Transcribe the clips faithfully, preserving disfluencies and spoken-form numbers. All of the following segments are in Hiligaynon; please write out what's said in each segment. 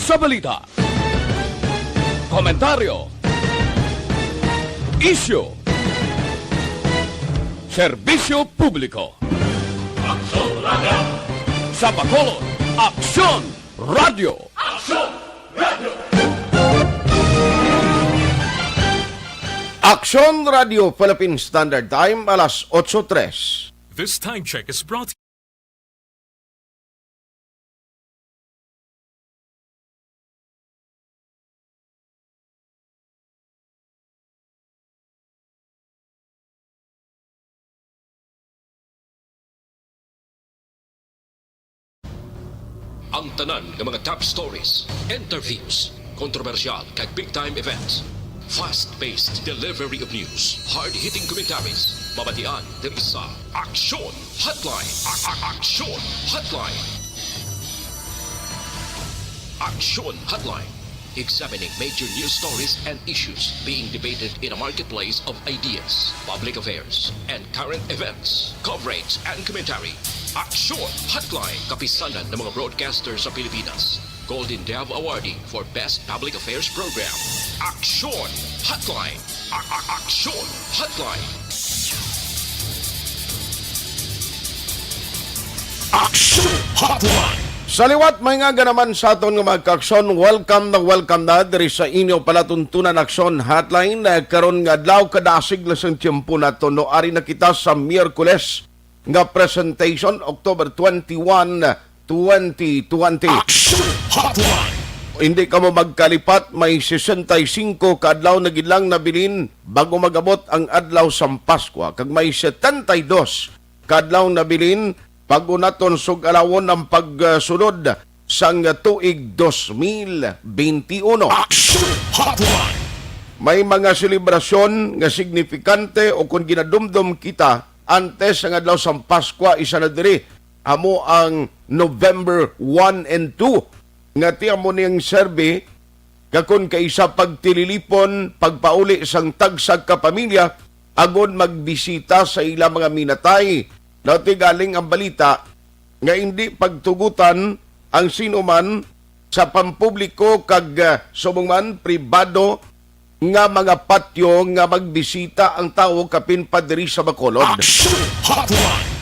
Sa balita, komentaryo, isyu, serbisyo publiko. Aksyon Radio. Sa Bacolod, Aksyon Radio. Aksyon Radio. Aksyon Radio Philippine Standard Time, alas otso tres. This time check is brought Ang tanan nga mga top stories, interviews, kontrobersyal kag big time events. Fast-paced delivery of news, hard-hitting commentaries, mabatian diri sa Aksyon Hotline. A- a- Aksyon Hotline. Aksyon Hotline. Examining major news stories and issues being debated in a marketplace of ideas, public affairs, and current events. Coverage and commentary. Aksyon Hotline. Kapisanan ng mga broadcaster sa Pilipinas. Golden Dove Awardee for Best Public Affairs Program. Aksyon Hotline. A- a- Aksyon Hotline. Aksyon Hotline. Sa liwat, may nga naman sa aton nga mga kaaksyon, welcome na welcome na diri sa inyo palatuntunan Aksyon Hotline. Eh, karon nga adlaw, kadasig na sang tiyempo nato, no? Ari na kita sa Miyerkules nga presentation, October twenty-one, twenty twenty. Aksyon Hotline. Hindi kamo magkalipat, may sesenta y cinco ka adlaw na gid lang nabilin bago mag-abot ang adlaw sang Paskwa, kag may setenta y dos ka adlaw nabilin bago naton sug-alawon ang pagsulod sang tuig dos mil benti uno. Aksyon Hotline. May mga selebrasyon nga signifikante o kon ginadumdom kita antes sang adlaw sang Paskwa, isa na diri amo ang November one and two, nga ti amo ning serbi, nga kon kaisa pagtililipon, pagpauli sang tagsa ka pamilya, agod magbisita sa ila mga minatay. Daw ti galing ang balita nga indi pagtugutan ang sino man sa pampubliko kag, ah, subong man pribado nga mga patyo nga magbisita ang tawo kapin pa diri sa Bacolod. Action Hotline!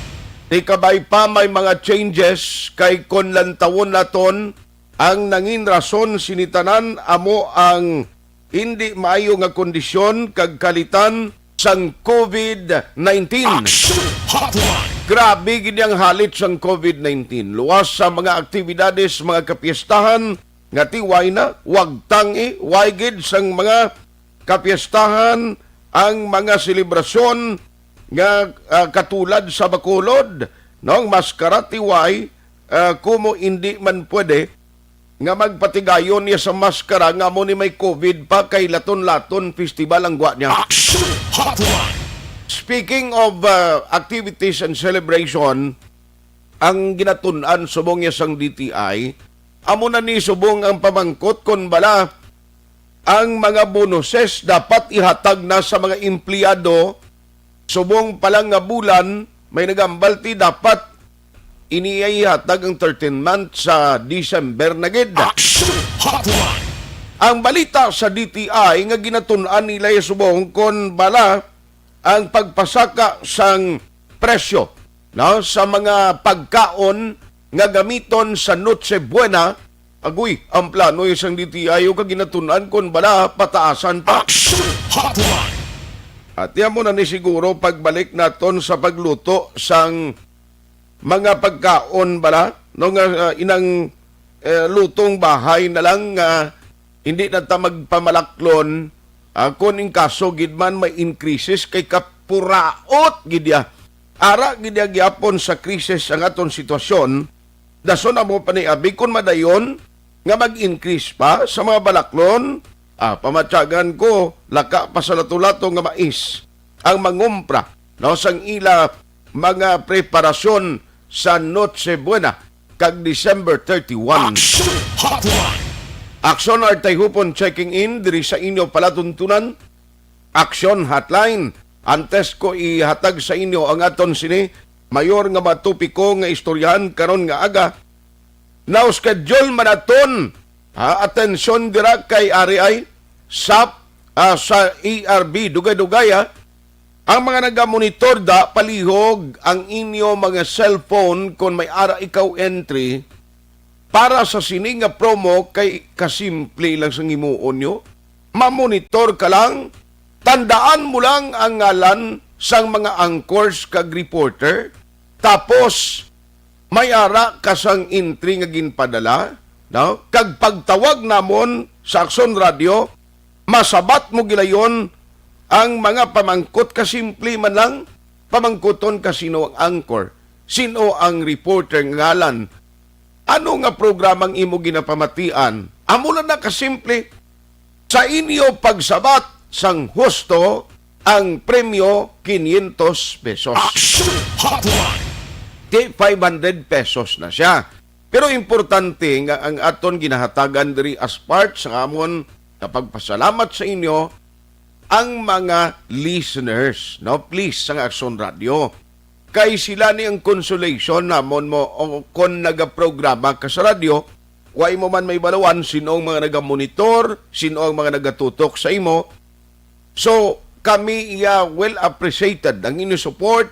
Di kabay pa may mga changes kay kon lantawon naton ang nangin rason sini tanan amo ang indi maayo nga kondisyon kag kalitan sang covid nineteen. Action Hotline! Grabe gid ang halit sang covid nineteen. Luwas sa mga aktibidades, mga kapiestahan, nga ti way na, wagtang-i, way gid sang mga kapiestahan, ang mga selebrasyon nga, ah, katulad sa Bacolod, no, ang maskara ti way, ah, kumo indi man pwede nga magpatigayon niya sa maskara nga amo ni may covid pa kay laton-laton festival ang gwa niya. Action Hotline! Speaking of, ah, activities and celebration, ang ginatun-an subong niya sang D T I, amo na ni subong ang pamangkot kon bala ang mga bonuses dapat ihatag na sa mga empleyado subong pa lang nga bulan, may nagambal ti dapat ini ay ihatag ang thirteenth month sa December na gid. Action Hotline! Ang balita sa D T I nga ginatun-an nila subong kon bala ang pagpasaka sang presyo, no, sa mga pagkaon nga gamiton sa Noche Buena. Agoy, ang plano sang D T I o kaginatun-an kon bala pataasan pa. Action Hotline! At yan mo na ni siguro pagbalik naton sa pagluto sang mga pagkaon bala, no, nga, ah, inang, eh, lutong bahay na lang nga hindi na ta magpamalaklon, ah, kon in kaso gid man may increases kay kapuraot gid ya. Ara gid ya gyapon sa krisis ang aton sitwasyon, dason amo pa ni abi kon madayon nga mag-increase pa sa mga balaklon, ah, pamatyagan ko, laka pa sa lato-lato nga mais ang mangumpra, no, sang ila mga preparasyon sa Noche Buena kag December thirty-one. Action Hotline! Aksyon Artay Hupon checking in diri sa inyo palatuntunan. Aksyon Hotline. Antes ko ihatag sa inyo ang aton sini mayor nga mga topiko nga istoryahan karon nga aga, na-schedule man naton Ha, atensyon dira kay R I, sap, ah, sa A R B, dugay-dugay, ha. Ang mga nagamonitor da, palihog ang inyo mga cellphone kon may ara ikaw entry para sa sini nga promo, kay kasimple lang sang himuon nyo. Mamonitor ka lang, tandaan mo lang ang ngalan sang mga anchors kag reporter, tapos may ara ka sang entry nga ginpadala, no? Kag pagtawag namon sa Aksyon Radio, masabat mo gilayon ang mga pamangkot, kasimple man lang, pamangkuton ka sino ang anchor, sino ang reporter nga ngalan, ano nga programang imo ginapamatian. Amo lang na kasimple, sa inyo pagsabat sang husto ang premyo quinientos pesos. Action Hotline! Di five hundred pesos na siya. Pero importante nga ang aton ginahatagan diri as part sa amon nga pagpasalamat sa inyo, ang mga listeners, no? Please, sa Aksyon Radio. Kay sila ni ang consolation namon mo o kon nagaprograma ka sa radyo, wa imo man may balawan sino ang mga nagamonitor, sino ang mga nagatutok sa imo. So, kami iya well appreciated ang inyo support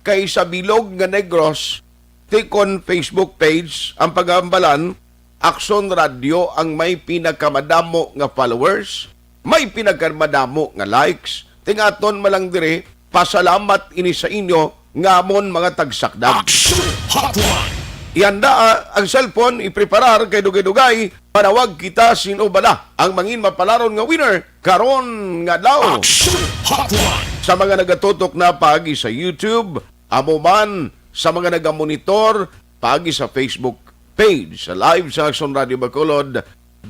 kay sa bilog nga Negros, tikon Facebook page ang pag-aambalan, Aksyon Radio ang may pinakamadamo nga followers, may pinakamadamo nga likes. Tingaton man lang diri, pasalamat ini sa inyo nga amon mga tagsakdag. Action Hotline! Ihanda ang cellphone, ipreparar kay dugay-dugay, manawag kita sino bala ang mangin mapalaron nga winner karon nga adlaw. Action Hotline! Sa mga nagatutok na paagi sa YouTube, amo man sa mga nagamonitor paagi sa Facebook page, sa live sa Aksyon Radio Bacolod,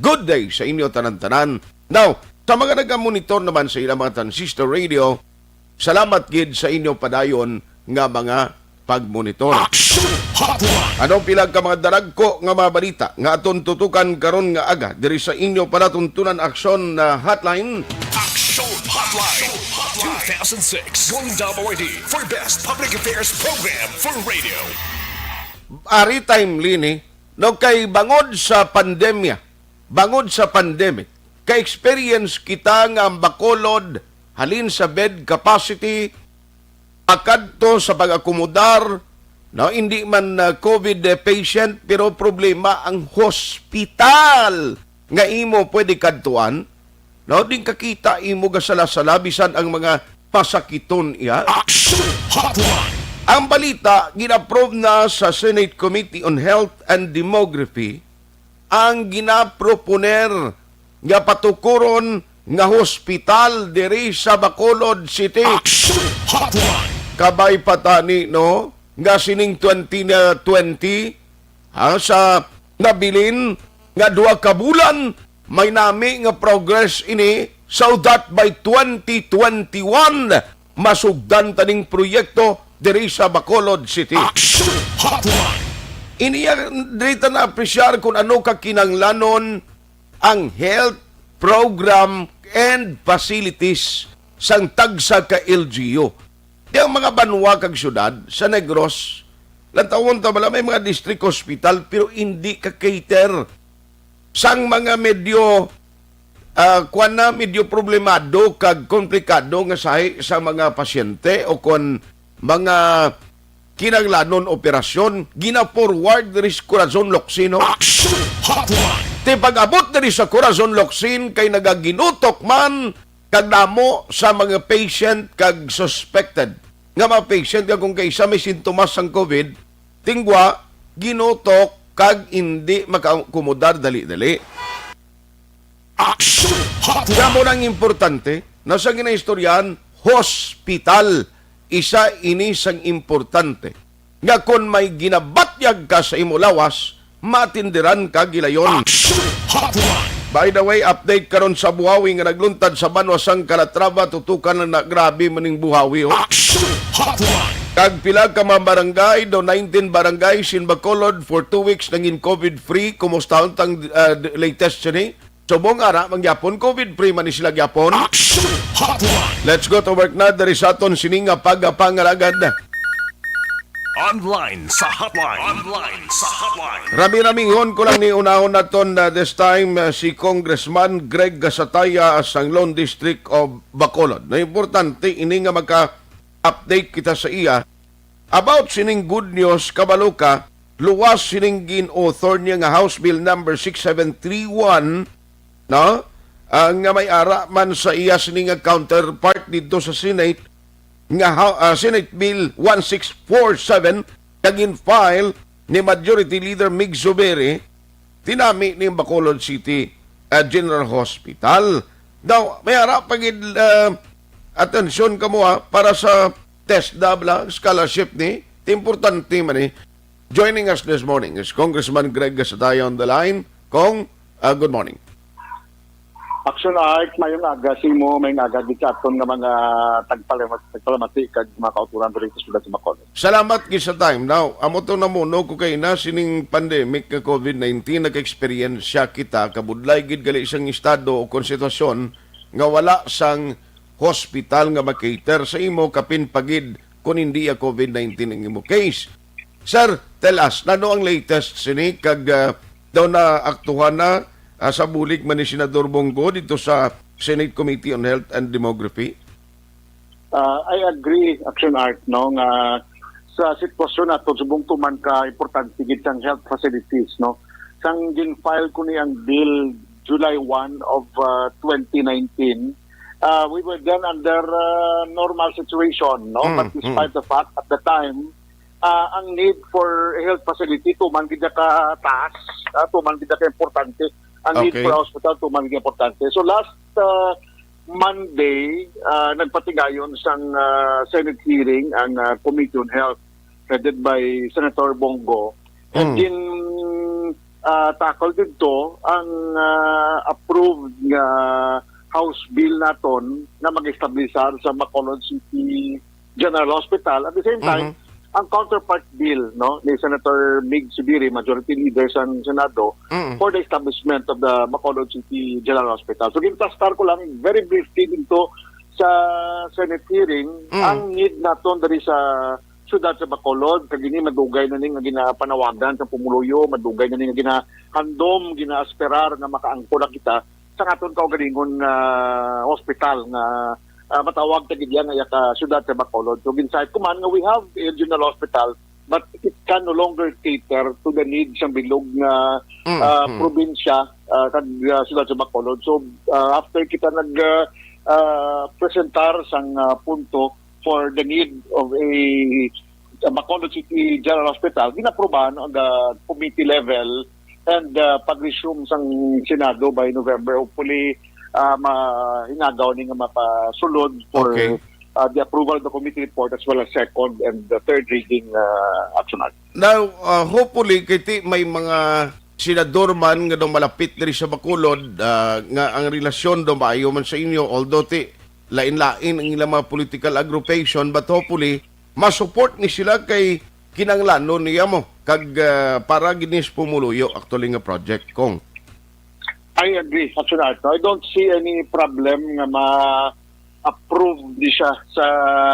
good day sa inyo tanan-tanan. Now, sa mga nagamonitor naman sa ilang mga transistor radio, salamat gid sa inyo padayon nga mga pagmonitor. Action Hotline! Ano pila ka mga daragko nga mga balita nga aton tutukan karon nga aga diri sa inyo palatuntunan Aksyon, ah, Hotline? Action Hotline two thousand six Golden Dome Awardee for Best Public Affairs Program for Radio. Ari timely ni, no, kay bangod sa pandemya, bangod sa pandemic, ka-experience kita nga ang Bacolod halin sa bed capacity, pakadto sa pag-akomodar, no, hindi man, ah, COVID patient, pero problema ang hospital nga imo pwede kadtuan, no, din kakita imo gasala-sala bisan ang mga pasakiton iya. Action Hotline! Ang balita, gin-approve na sa Senate Committee on Health and Demography ang ginaproponer nga patukuron nga hospital diri sa Bacolod City. Action Hotline! Kabay pa tani, no, nga sining twenty na twenty, ha, sa nabilin nga duha ka bulan, may nami nga progress ini, so that by twenty twenty-one, masugdan taning proyekto diri sa Bacolod City. Action Hotline! Iniya, diri ta na-apresyar kung ano ka kinahanglanon ang health program and facilities sang tagsa ka L G U. Di ang mga banwa kag syudad sa Negros, lantawon ta bala, may mga district hospital, pero hindi ka-cater sang mga medyo, ah, kuwan na, medyo problemado kag komplikado nga sahi sa mga pasyente o kon mga kinahanglanon operasyon, gina-forward diri sa Corazon Locsin, no? Action Hotline! Ti pag-abot diri sa Corazon Locsin kay nagaginutok man kag damo sa mga patient kag suspected nga mga patient nga kung kaisa may sintomas sang COVID, tingwa, ginutok kag indi makaakomodar dali-dali. Action Hotline! Kaya mo nang importante, na sa ginaistoryahan, hospital, isa ini sang importante nga kon may ginabatyag ka sa imo lawas, matindiran ka gilayon. Action Hotline! By the way, update karon sa buhawi nga nagluntad sa banwa sang Calatrava, tutukan lang na grabe maning buhawi, oh. Action Hotline! Kag pila ka mga barangay, do nineteen barangays in Bacolod for two weeks nangin COVID-free. Kumusta ang tang, ah, d-, latest sini? Subong ara man gyapon, COVID-free man ni sila gyapon. Action Hotline! Let's go to work na diri sa aton sini nga pagapangalagad. Online sa hotline. Online sa hotline. Rami-ramihon ko lang ni unahon naton na this time, uh, si Congressman Greg Gasataya sang Lone District of Bacolod. Na importante ini nga maka-update kita sa iya about sining good news, kabalo ka, luwas sining gin-author niya nga House Bill number six seven three one, no? Ah, nga may ara man sa iya sini nga counterpart dito sa Senate, nga ha-, ah, Senate Bill one six four seven, nga gin-file ni Majority Leader Mig Zubiri, tinami ni Bacolod City, ah, General Hospital. Now, may ara pa gid, ah, atensyon kamo, ah, para sa TESDA bala, scholarship ni, importante man ni. Joining us this morning is Congressman Greg Gasataya on the line. Cong, ah, good morning. Action Art, mayong aga sa imo, mayong aga gid sa aton nga mga tagpalama-, tagpalamati kag mga kauturan diri sa siyudad sa Bacolod. Salamat gid sa time. Now, amo to, namuno ko kay na sining pandemic nga COVID nineteen, nag-eksperyensya kita, kabudlay gid gali sang estado o kon sitwasyon nga wala sang hospital nga makater sa imo, kapin pa gid kon hindi ya COVID nineteen ang imo case. Sir, tell us, nano ang latest sini kag, ah, daw naaktuhan na, ah, sa bulig man ni Senador Bong Go dito sa Senate Committee on Health and Demography? Ah, I agree, Action Art, no, nga sa sitwasyon nato, subong tuman ka importante gid sang health facilities, no. Sang gin-file ko ni ang bill July one of, ah, twenty nineteen, ah, we were then under, ah, normal situation, no. Mm, But despite mm. the fact, at the time, ah, ang need for health facility tuman gid ka taas, ah, tuman gid ka importante. Ang need Okay. for a hospital tuman gid importante. So last, ah, Monday, ah, nagpatigayon sang, ah, Senate hearing ang, ah, Committee on Health headed by Senator Bong Go. And Mm. gin, ah, tackle didto ang, ah, approved nga House bill naton nga mag-establisar sa Bacolod City General Hospital. At the same time, Mhm. ang counterpart bill, no, ni Senator Mig Zubiri, Majority Leader sa Senado, Mm. for the establishment of the Bacolod City General Hospital. So, gintastar ko lang very briefly dito sa Senate hearing, Mm. ang need naton diri sa siyudad sa Bacolod, kag ini madugay na ni nga ginapanawagan sa pumuluyo, madugay na ni nga ginahandom, ginaasperar nga makaangkon na kita sa aton kaugalingon nga hospital nga, ah, matawag ta gid iya nga iya ka siyudad sa Bacolod. So, gin-cite ko man nga we have a regional hospital, but it can no longer cater to the needs sang bilog nga, Mm, ah, mm. probinsya, ah, kag, ah, siyudad sa Bacolod. So, ah, after kita nag, ah, ah, presentar sang, ah, punto for the need of a, a Bacolod City General Hospital, ginaprobahan on the committee level and, ah, pag-resume sang Senado by November. Hopefully, ah, mahinagaw ni nga mapasulod for, Okay. ah, the approval of the committee report as well as second and the third reading, ah, Action Art. Now, ah, hopefully, kay ti may mga senador man nga daw malapit diri sa Bacolod, ah, nga ang relasyon daw maayo man sa inyo, although ti lain-lain ang ilang mga political aggravation, but hopefully, ma-support ni sila kay kinahanglanon niya mo, kag, ah, para gid ni sa pumuluyo, actually, nga project, Cong. I agree, Action Art. No? I don't see any problem nga ma-approve di siya sa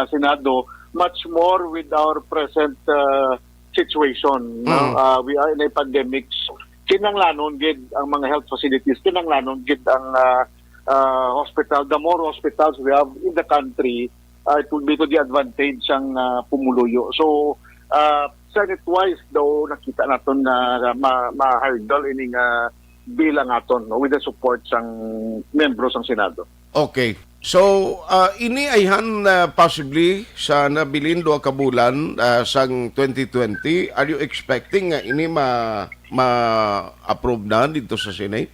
Senado, much more with our present, uh, situation. No? Mm. Uh, we are in a pandemic. Kinanglanon gid ang mga health facilities, kinanglanon gid ang, uh, uh, hospital. The more hospitals we have in the country, uh, it will be to the advantage sang, uh, pumuluyo. So, uh, Senate-wise daw nakita naton na ma-, ma-hurdle ining, uh, bill ang aton, no, with the support sang membro sang Senado. Okay. So, ah, ini ayhan, ah, possibly sa nabilin duha ka bulan, ah, sang twenty twenty, are you expecting nga ini ma-, ma-approve na dito sa Senate?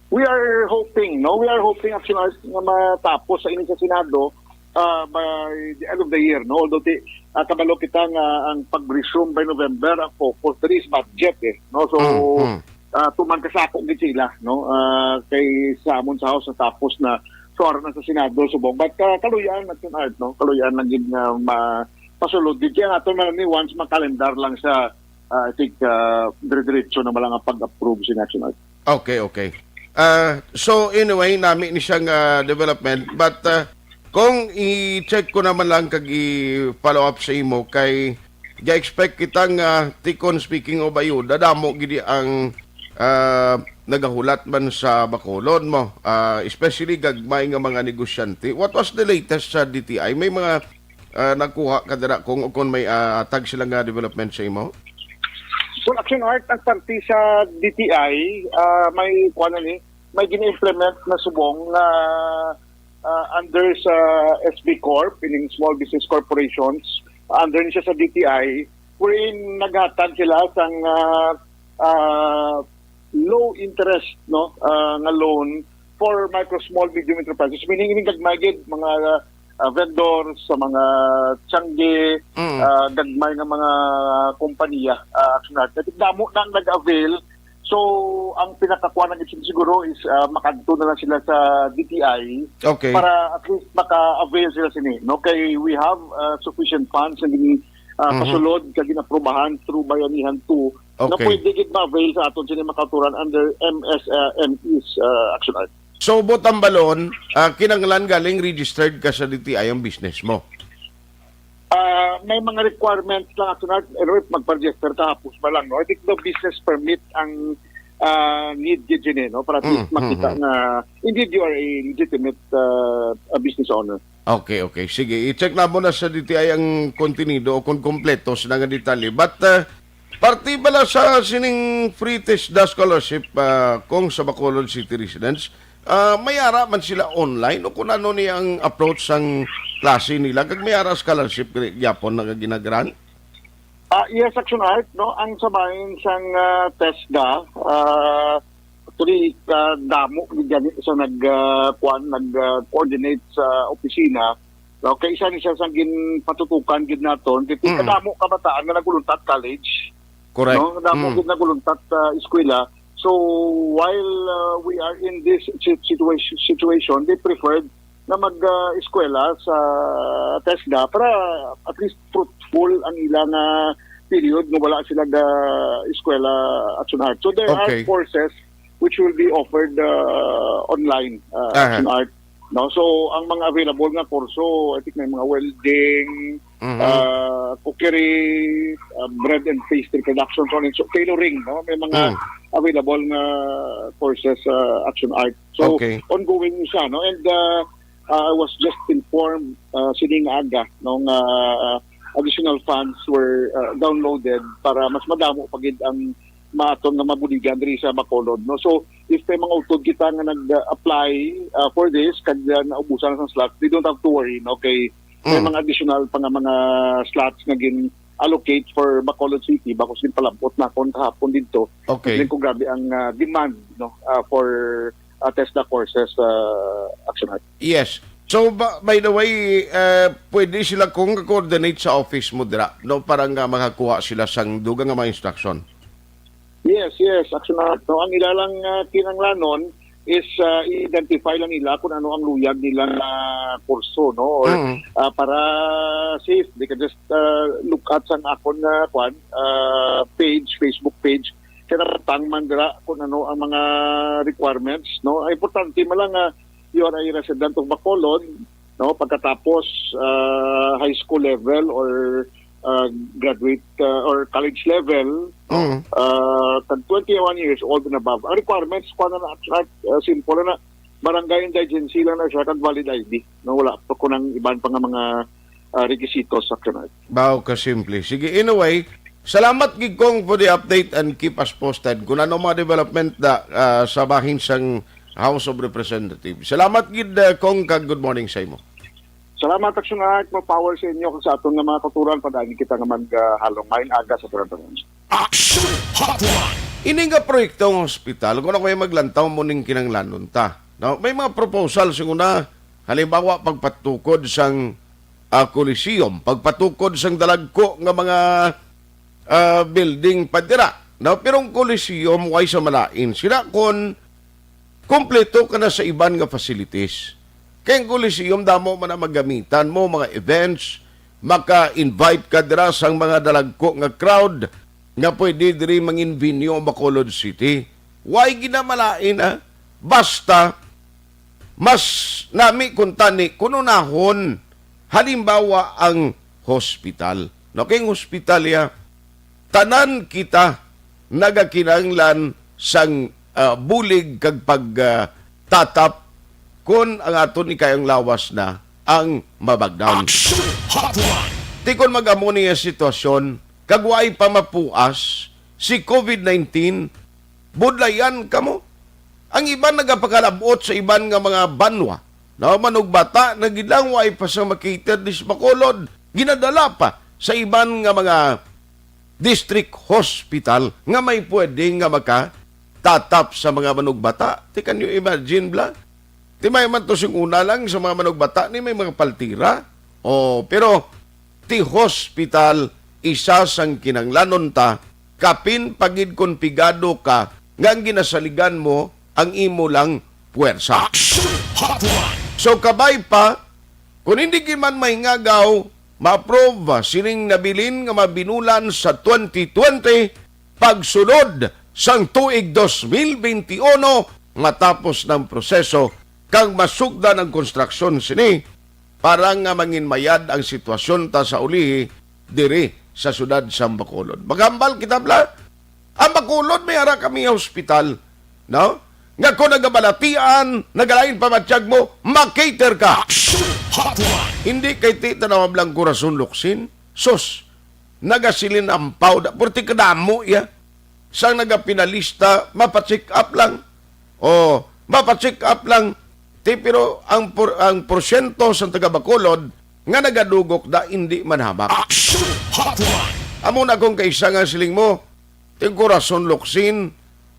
We are hoping, no? We are hoping, actually, nga matapos sa ini sa Senado, ah, by the end of the year, no? Although ti-, ah, kabalo kita nga ang pag-resume by November, ang focus diri is budget, eh, no? So, Mm, mm. ah, tuman kasako gid sila, no? Ah, kay sa amon sa House, natapos na, so ara na sa Senado subong. But, ah, kaluy-an, Action Art, no? Kaluy-an lang gid nga ma-, masulod gid. Kaya ato man ni, once makalendar lang sa, ah, I think, ah, dire-diretso na lang ang pag-approve sa Action Art. Okay, okay. Ah, so anyway, nami ni siyang, ah, development, but, ah, kung i-check ko naman lang kag i-follow up sa imo kay, ga-expect kita nga, tikon, speaking of ayuda, damo gid ang, ah, nagahulat man sa Bacolod mo, ah, especially gagmay nga mga negosyante. What was the latest sa D T I? May mga, ah, nagkuha ka dira kung, kung may, ah, tag sila nga development sa imo? Well, Action Art, ang parte sa D T I, ah, may kuwan na ni, may gina-implement na subong nga, ah, under sa S B Corp, ining Small Business Corporations, under ni siya sa D T I, wherein naghatag sila sang, ah, ah, low interest, no, ah, nga loan for micro, small, medium enterprises, meaning ining gagmay gid, mga, ah, vendors, sa mga tiyangge, Mm. ah, gagmay nga mga kompanya, ah, Action Art. Damo na ang nag-avail. So, ang pinakakuha na gid siguro is, ah, makadto na lang sila sa D T I Okay. para at least maka-avail sila sini, no? Kay we have, ah, sufficient funds na gin-, ah, Mhm. pasulod kag gin-aprobahan through Bayanihan two na Okay. pwede gid ma-avail sa aton sini makaturan under M S, ah, M Es, ah, Action Art. So, buot hambalon, ah, kinahanglan galing registered ka sa D T I ang business mo? Ah, may mga requirements lang, Action Art, pero magpa-register ka, hapos ba lang, no? I think the business permit ang, ah, need gid yun, eh, no? Para at Mm, least makita mm, mm. nga indeed you are a legitimate, ah, a business owner. Okay, okay. Sige, i-check na mo na sa D T I ang kontenido o kung kompleto sila nga detalye. But, ah, parte bala sa sining free TESDA scholarship, ah, kung sa Bacolod City residents, ah, may ara man sila online o kung ano ni ang approach sang klase nila? Kag may ara scholarship ri-, gyapon nga ginagrant? Ah, yes, Action Art, no? Ang sa bahin sang, ah, TESDA, ah, actually, ah, damo gid gani sa nag, ah, kuwan, nag, ah, coordinate sa opisina. Okay, isa ni siya sa ginpatutukan gid naton. Kay Mm. kadamo kabataan nga naguluntat college. Correct. No? Kadamo Mm. gid naguluntat sa eskwela. So, while, uh, we are in this si-, situation, situation, they preferred na mag, uh, eskwela sa TESDA para at least fruitful ang ilang, uh, period nga wala sila ga eskwela, Action Art. So, there are Okay. courses which will be offered, uh, online, uh, Aha. Action Art. No? So, ang mga available nga kurso, I think may mga welding, Mhm. ah, cookery, ah, bread and pastry production, so on and so, tailoring, no? May mga Mm. available nga courses sa Action Art. So, Okay. ongoing siya, no? And, ah, ah, I was just informed, ah, sining aga, no, nga, ah, additional funds were, ah, downloaded para mas madamo pa gid ang maaton nga mabuligan diri sa Bacolod, no? So, if may mga utod kita nga nag-apply, ah, for this, kag, ah, naubusan na sang slots, they don't have to worry, no? Kay may Mm. mga additional pa nga mga slots nga gin-allocate for Bacolod City, bakos ginpalab-ot nakon kahapon didto. Okay. Then kung grabe ang, ah, demand, no, ah, for, ah, TESDA courses, ah, Action Art. Yes. So, ba-, by the way, eh, pwede sila kung coordinate sa office mo dira, no, para nga makakuha sila sang dugang nga mga instruction. Yes, yes, Action Art, no? Ang ila lang, ah, kinahanglanon is, ah, i-identify lang nila kung ano ang luyag nila nga kurso, no? Or, Mm. ah, para safe, they can just, ah, look at sang akon nga, kwan, ah, page, Facebook page. Kaya nakatang man dira kung ano ang mga requirements, no? Ang importante man lang nga you are a resident of Bacolod, no? Pagkatapos, ah, high school level or, ah, graduate, ah, or college level, no? Mm. Ah, tag twenty-one years old and above. Ang requirements, kuwan na, ah, simple na. Barangay indigency lang na siya, kag valid I D, no? Wala pa ko ng iban pa nga mga, ah, requisitos sa Action Art. Bao ka simple. Sige, anyway, salamat gid, Kong, for the update and keep us posted kung ano mga development da, ah, sa bahin sang House of Representatives. Salamat gid, ah, Kong, kag good morning sa imo. Salamat, Action Art. More power sa inyo kag sa aton nga mga kautoran. Padayon kita nga mag, ah, halong. Maayong aga sa tanan. Action Hotline. Ini nga proyekto nga hospital, kung ako ay maglantaw mo ning kinanglanon ta. No? May mga proposal sa una, halimbawa, pagpatukod sang, ah, Coliseum, pagpatukod sang dalagko nga mga, ah, building pa dira. No? Pero ang Coliseum, way sa malain. Sila kon kompleto ka na sa iban nga facilities. Kay ang Coliseum, damo man ang magamitan mo, mga events, maka-invite ka dira sang mga dalagko nga crowd nga pwede diri mangin venue ang Bacolod City. Way ginamalain, ah? Basta, mas nami kuntani, kununahon, halimbawa ang hospital. No, kay ang hospitalya, tanan kita nagakinahanglan sang, ah, bulig kag pag, ah, tatap kon ang aton ikayang lawas na ang mabagnaw. Action Hotline. Ti kon mag-amo ni nga sitwasyon, kag waay pa mapuas si covid nineteen, budlayan kamo. Ang iban nagapakalab-ot sa iban nga mga banwa. No, manugbata na gid lang, waay pa sa makater di sa Bacolod. Ginadala pa sa iban nga mga district hospital nga may pwede nga makatatap sa mga manugbata. Ti, can you imagine, bla? Ti, may man to sing una lang sa mga manugbata ni may mga paltira. Oh, pero ti hospital, isa sang kinahanglanon ta, kapin pa gid kon pigado ka nga ang ginasaligan mo ang imo lang puwersa. Action Hotline. So, kabay pa, kung hindi gid man mahingagaw, ma-approve sining nabilin nga mabinulan sa twenty twenty, pagsulod sang tuig dos mil benti uno, matapos ng proseso kag masugdan ang konstruksyon sini, para nga manginmayad ang sitwasyon ta sa ulihi diri sa siyudad sang Bacolod. Maghambal kita, bla. Ang Bacolod, may ara kami nga hospital, no? Nga kung nagabalatian, nagalain pa matiyag mo, makater ka. Action Hotline. Hindi kay ti tanawa blang kurason luksin. Sus, nagasilin ang pawda. Purti kadamo, ya. Sang nagapinalista, mapacheck up lang. O, mapacheck up lang. Ti, pero ang por-, ang porsyento sa taga Bacolod nga nagadugok da, hindi man hamak. Action Hotline. Amo na kung kaisa nga siling mo, ti ang kurason luksin,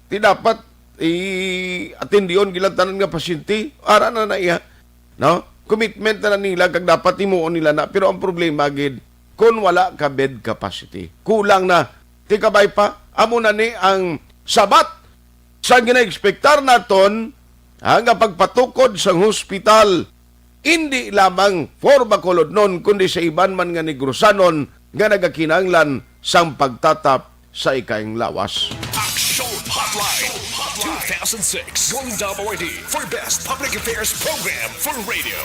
ti dapat i-atendion gid lang tanan nga pasyente. Ara na na iya, no? Commitment na, na nila kag dapat himuon nila na. Pero ang problema gid, kung wala ka bed capacity, kulang na. Ti kabay pa, amo na ni ang sabat sa ginaekspektar naton, ha, nga pagpatukod sang hospital, indi lamang for Bacolodnon, kundi sa iban man nga Negrosanon nga nagakinahanglan sang pagtatap sa ikayang lawas. Action Hotline two thousand six Golden Dome Awardee for Best Public Affairs Program for Radio.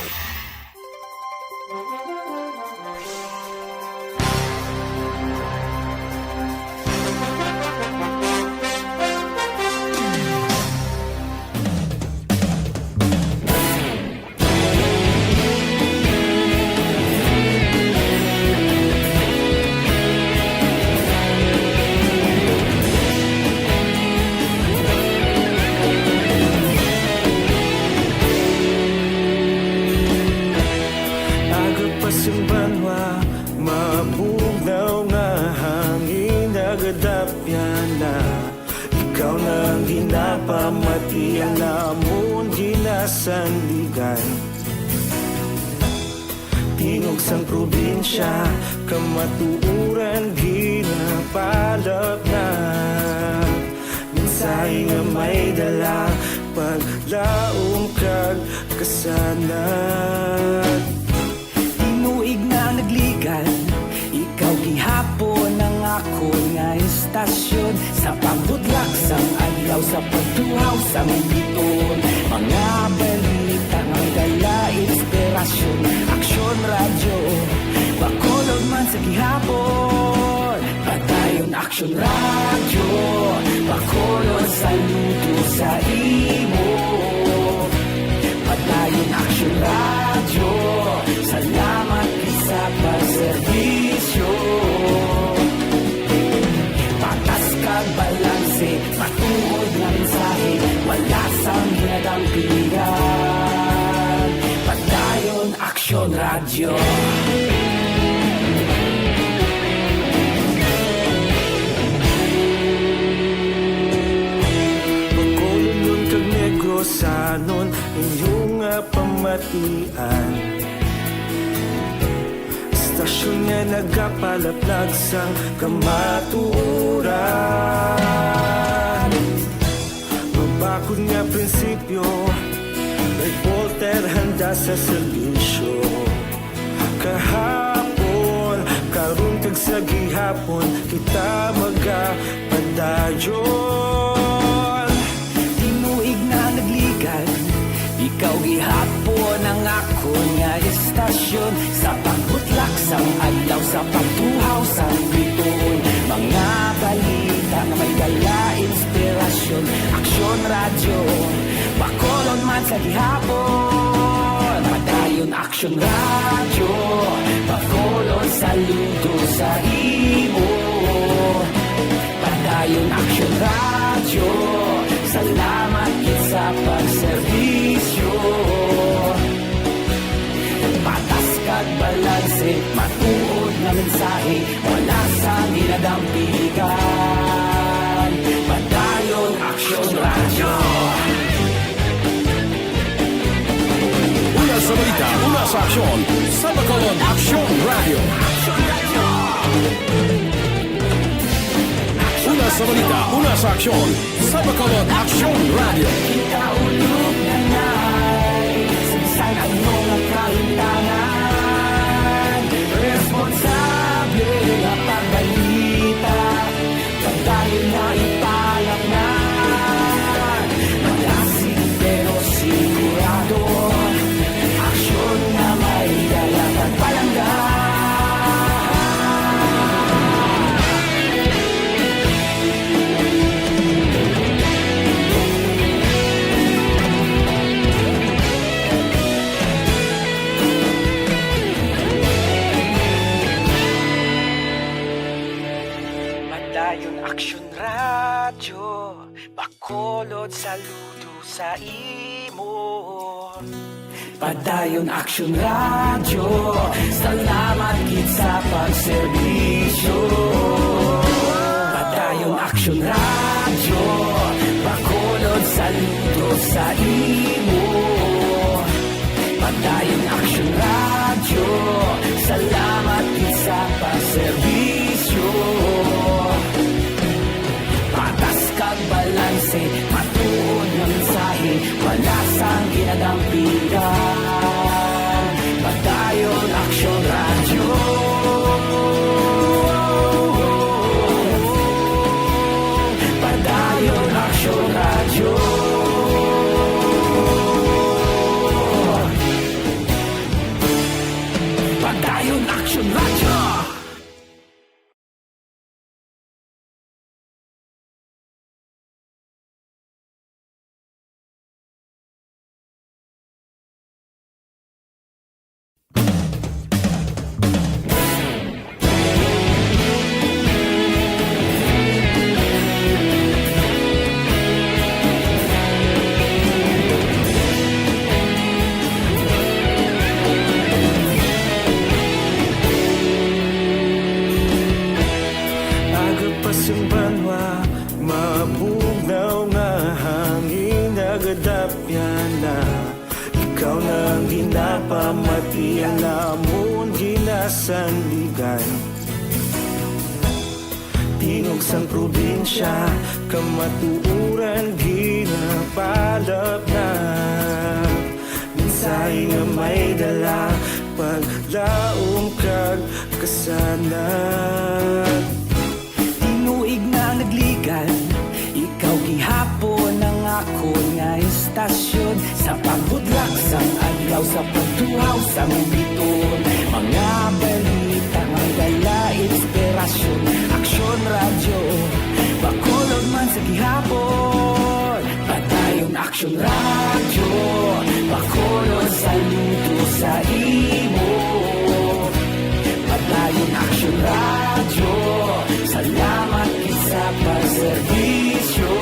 Aga pa sing banwa, mabugnaw nga hangin, nagadapyan na. Ikaw na ang ginapamati, ang amon ginasandigan. Tingog sang probinsya, kamatuoran ginapalapnap. Mensahe nga may dala, paglaom kag kasanag. Tinuig na nagligad, ikaw gihapon ang akon nga estasyon. Sa pagbutlak sang adlaw, sa pagtuhaw sang biton, mga balita nga dala inspirasyon. Aksyon Radyo, Bacolod man sa gihapon. Padayon Aksyon Radyo, Bacolod, saludo sa imo. Padayon Aksyon Radyo, salamat gid sa pagserbisyo. Patas kag balanse, matuod nga mensahe, wala sang ginadampigan. Padayon Aksyon Radyo. Bacolodnon kag Negrosanon, inyo nga pamatian. Estasyon nga nagapalaplag sang kamatuoran. Mabakod nga prinsipyo, reporter handa sa serbisyo. Kahapon, karon kag sa gihapon, kita magapadayon. Tinuig na nagligad, ikaw gihapon ang Akon nga istasyon, sa pagbutlak sang adlaw, sa pagtuhaw sang bituon, mga balita nga may dala inspirasyon. Aksyon Radyo, Bacolod man sa gihapon. Padayon Aksyon Radyo, Bacolod, saludo sa imo. Padayon Aksyon Radyo, salamat gid sa pagserbisyo. Patas kag balanse, matuod nga mensahe, wala sang ginadampigan. Padayon Aksyon Radyo. Una sa balita, una sa aksyon, sa Bacolod Aksyon Radyo. Una sa balita, una sa aksyon, sa Bacolod Aksyon Radyo. Ikaulog na ngay, sa bisan ano nga kahimtangan, responsable nga pagbalita, padayon nga ipalapnan. Malasig pero sigurado, aksyon nga may dala kag palangga. Padayon Aksyon Radyo, Bacolod, saludo sa imo. Padayon Aksyon Radyo, salamat gid sa pagserbisyo. Padayon Aksyon Radyo, Bacolod, saludo sa imo. Padayon Aksyon Radyo, salamat gid sa pagserbisyo. Patas kag balanse, matuod nga mensahe, wala sang ginadampigan. Padayon Aksyon Radyo. Padayon Aksyon Radyo. Padayon Aksyon Radyo. Aga pa sing banwa, mabugnaw nga hangin nagadapyan na. Ikaw na ang ginapamati, ang amon ginasandigan. Tingog sang probinsya, kamatuoran ginapalapnap. Mensahe nga may dala, paglaom kag kasanag. Tinuig na nagligan, ikaw gihapon ang akon nga istasyon. Sa pagbutlak sang adlaw, sa pagtuhaw sang bituon, mga balita nga may dala inspirasyon. Aksyon Radyo, Bacolod man sa gihapon. Padayon Aksyon Radyo, Bacolod, saludo sa imo. Padayon Aksyon Radyo, salamat gid sa pagserbisyo.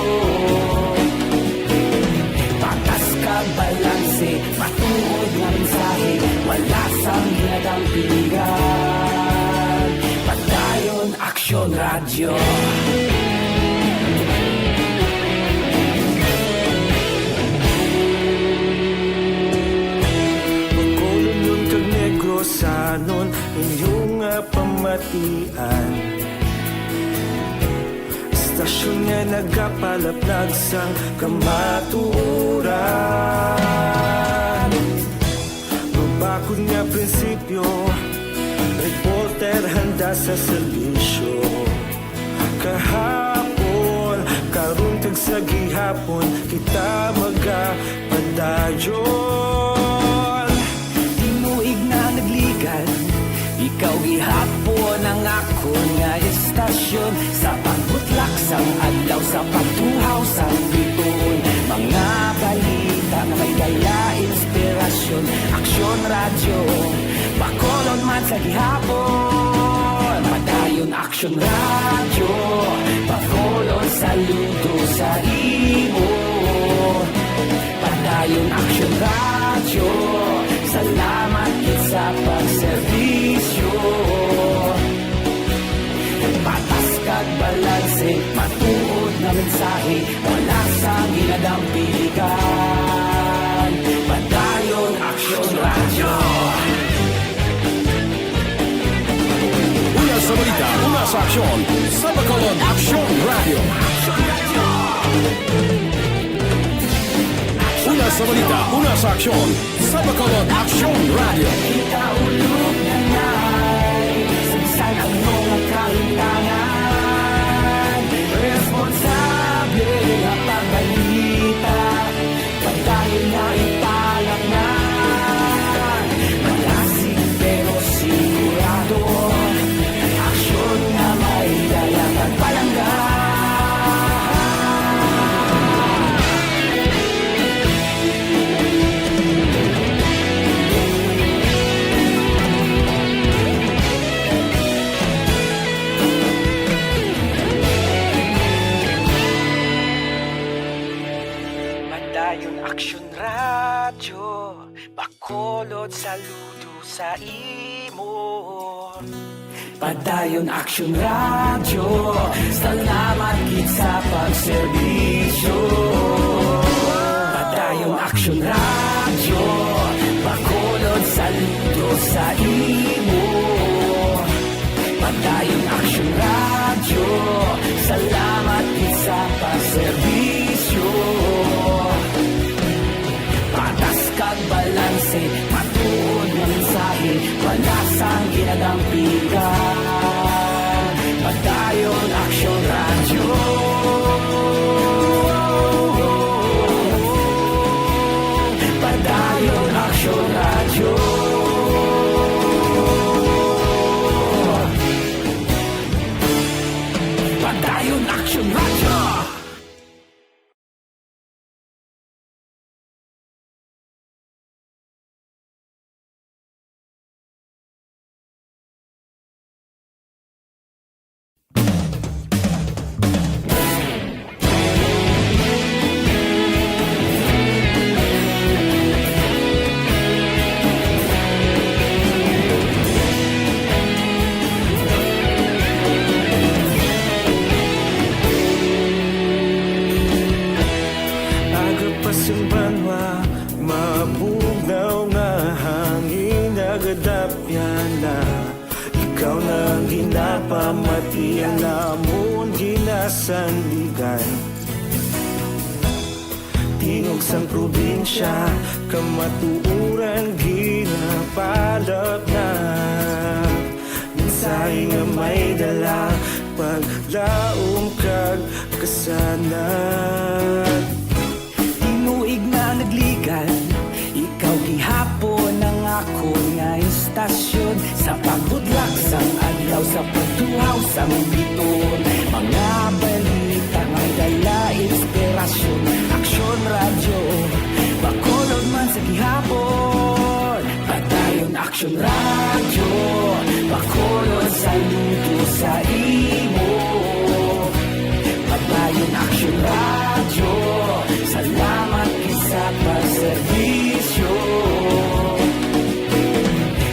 Patas kag balanse, matuod nga mensahe, wala sang ginadampigan. Padayon Aksyon Radyo. Bacolodnon kag Negrosanon, inyo nga pamatian. Istasyon nga nagapalaplag sang kamatuoran. Mabakod nga prinsipyo, reporter handa sa serbisyo. Kahapon, karon kag sa gihapon, kita magapadayon. Ikaw gihapon ang akon nga istasyon, sa pagbutlak sang adlaw, sa pagtuhaw sang bituon. Mga balita nga may dala inspirasyon. Aksyon Radyo, Bacolod man sa gihapon. Padayon Aksyon Radyo, Bacolod, saludo sa imo. Padayon Aksyon Radyo, salamat gid sa pagserbisyo. Patas kag balanse, matuod nga mensahe, wala sang ginadampigan. Padayon Aksyon Radyo. Una sa balita, una sa aksyon, sa Bacolod Aksyon Radyo. Una sa balita, una sa aksyon, sa Bacolod Aksyon Radyo. Ikaulog na na'y sa bisan ano nga kahimtangan. Responsable nga pagbalita, padayon nga ipalaknag. Malasig pero sigurado, aksyon nga may dala kag palangga. Padayon Aksyon Radyo, Bacolod, saludo sa imo. Padayon Aksyon Radyo, salamat gid sa pagserbisyo. Padayon Aksyon Radyo, Bacolod, saludo sa imo. Padayon Aksyon Radyo, salamat gid sa pagserbisyo. Patas kag balanse, matuod nga mensahe, wala sang ginadampigan. Padayon Aksyon Radyo. Padayon Aksyon Radyo. Padayon Aksyon Radyo. Aga pa sang banwa, mabugnaw nga hangin nagadapyan na. Ikaw na ang ginapamati, ang amon ginasandigan. Tingog sang probinsya, kamatuoran ginapalapnag. Mensahe nga may dala, paglaom kag kasanag. Tinuig nga nagligan, ikaw gihapon ang akon nga istasyon. Sa pagbutlak sang adlaw, sa pagtuhaw sang bituon, mga balita may dala inspirasyon. Aksyon Radyo, Bacolod man sa gihapon. Padayon Aksyon Radyo, Bacolod, saludo sa imo. Padayon Aksyon Radyo, salamat gid sa pagserbisyo.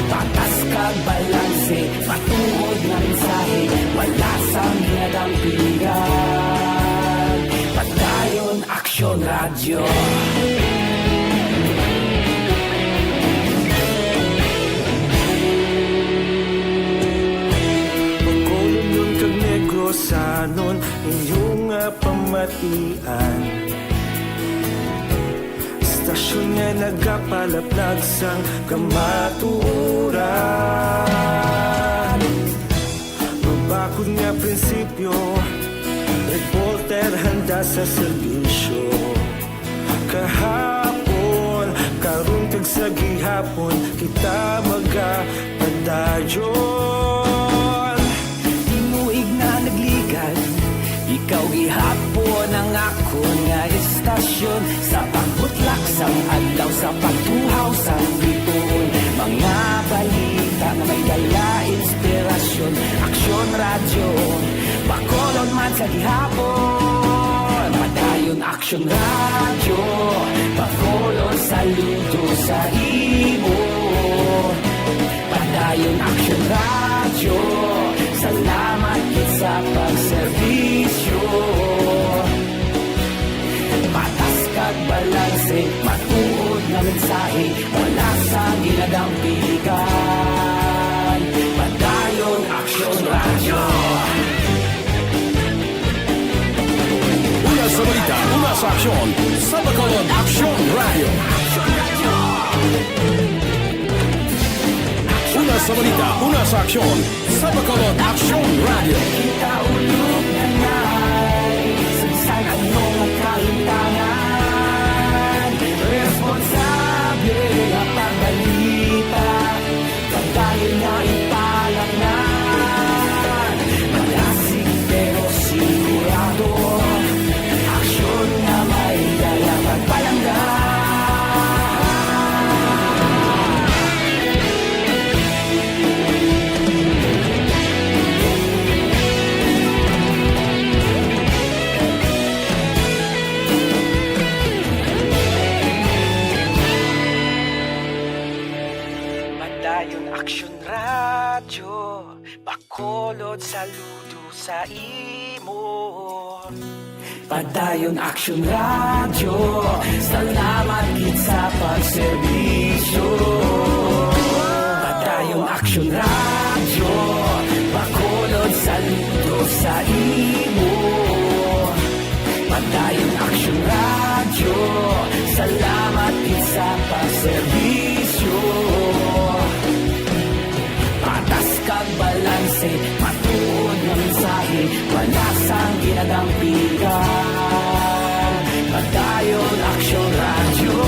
Patas kag balanse, matuod nga mensahe, wala sang ginadampigan. Padayon Aksyon Radyo. Bacolod kag Negrosanon, inyo nga pamatian. Istasyon nga nagapalaplag sang kamatuoran. Mabakod nga prinsipyo, reporter handa sa serbisyo. Kahapon, karon, kag sa Gihapon kita magapadayon. Tinuig na nagligad, ikaw gihapon ang akon nga estasyon. Sa pagbutlak sang adlaw, sa pagtuhaw sang bituon, mga balita nga may dala inspirasyon. Aksyon Radyo, Bacolod man sa gihapon. Padayon Aksyon Radyo, Bacolod, saludo sa imo. Padayon Aksyon Radyo, salamat gid sa pagserbisyo. Patas kag balanse, matuod nga mensahe, wala sang ginadampigan. Padayon Aksyon Radyo. Una sa balita, una sa aksyon, sa Bacolod Aksyon Radyo. Una sa balita, una sa aksyon, sa Bacolod Aksyon Radyo. Kita ulog na ngay, sagsag ang mga kaintanan. Responsable nga pagbalita, pagdayon nga ipalangnan. Malasig pero sigurado, aksyon nga may dala pagpalangga. Padayon Aksyon Radyo, Bacolod, saludo sa imo. Padayon Aksyon Radyo, salamat gid sa pagserbisyo. Padayon Aksyon Radyo, Bacolod, saludo sa imo. Padayon Aksyon Radyo, salamat gid sa pagserbisyo. Patas kag balanse, matuod nga mensahe, wala sang ginadampigan. Padayon Aksyon Radyo.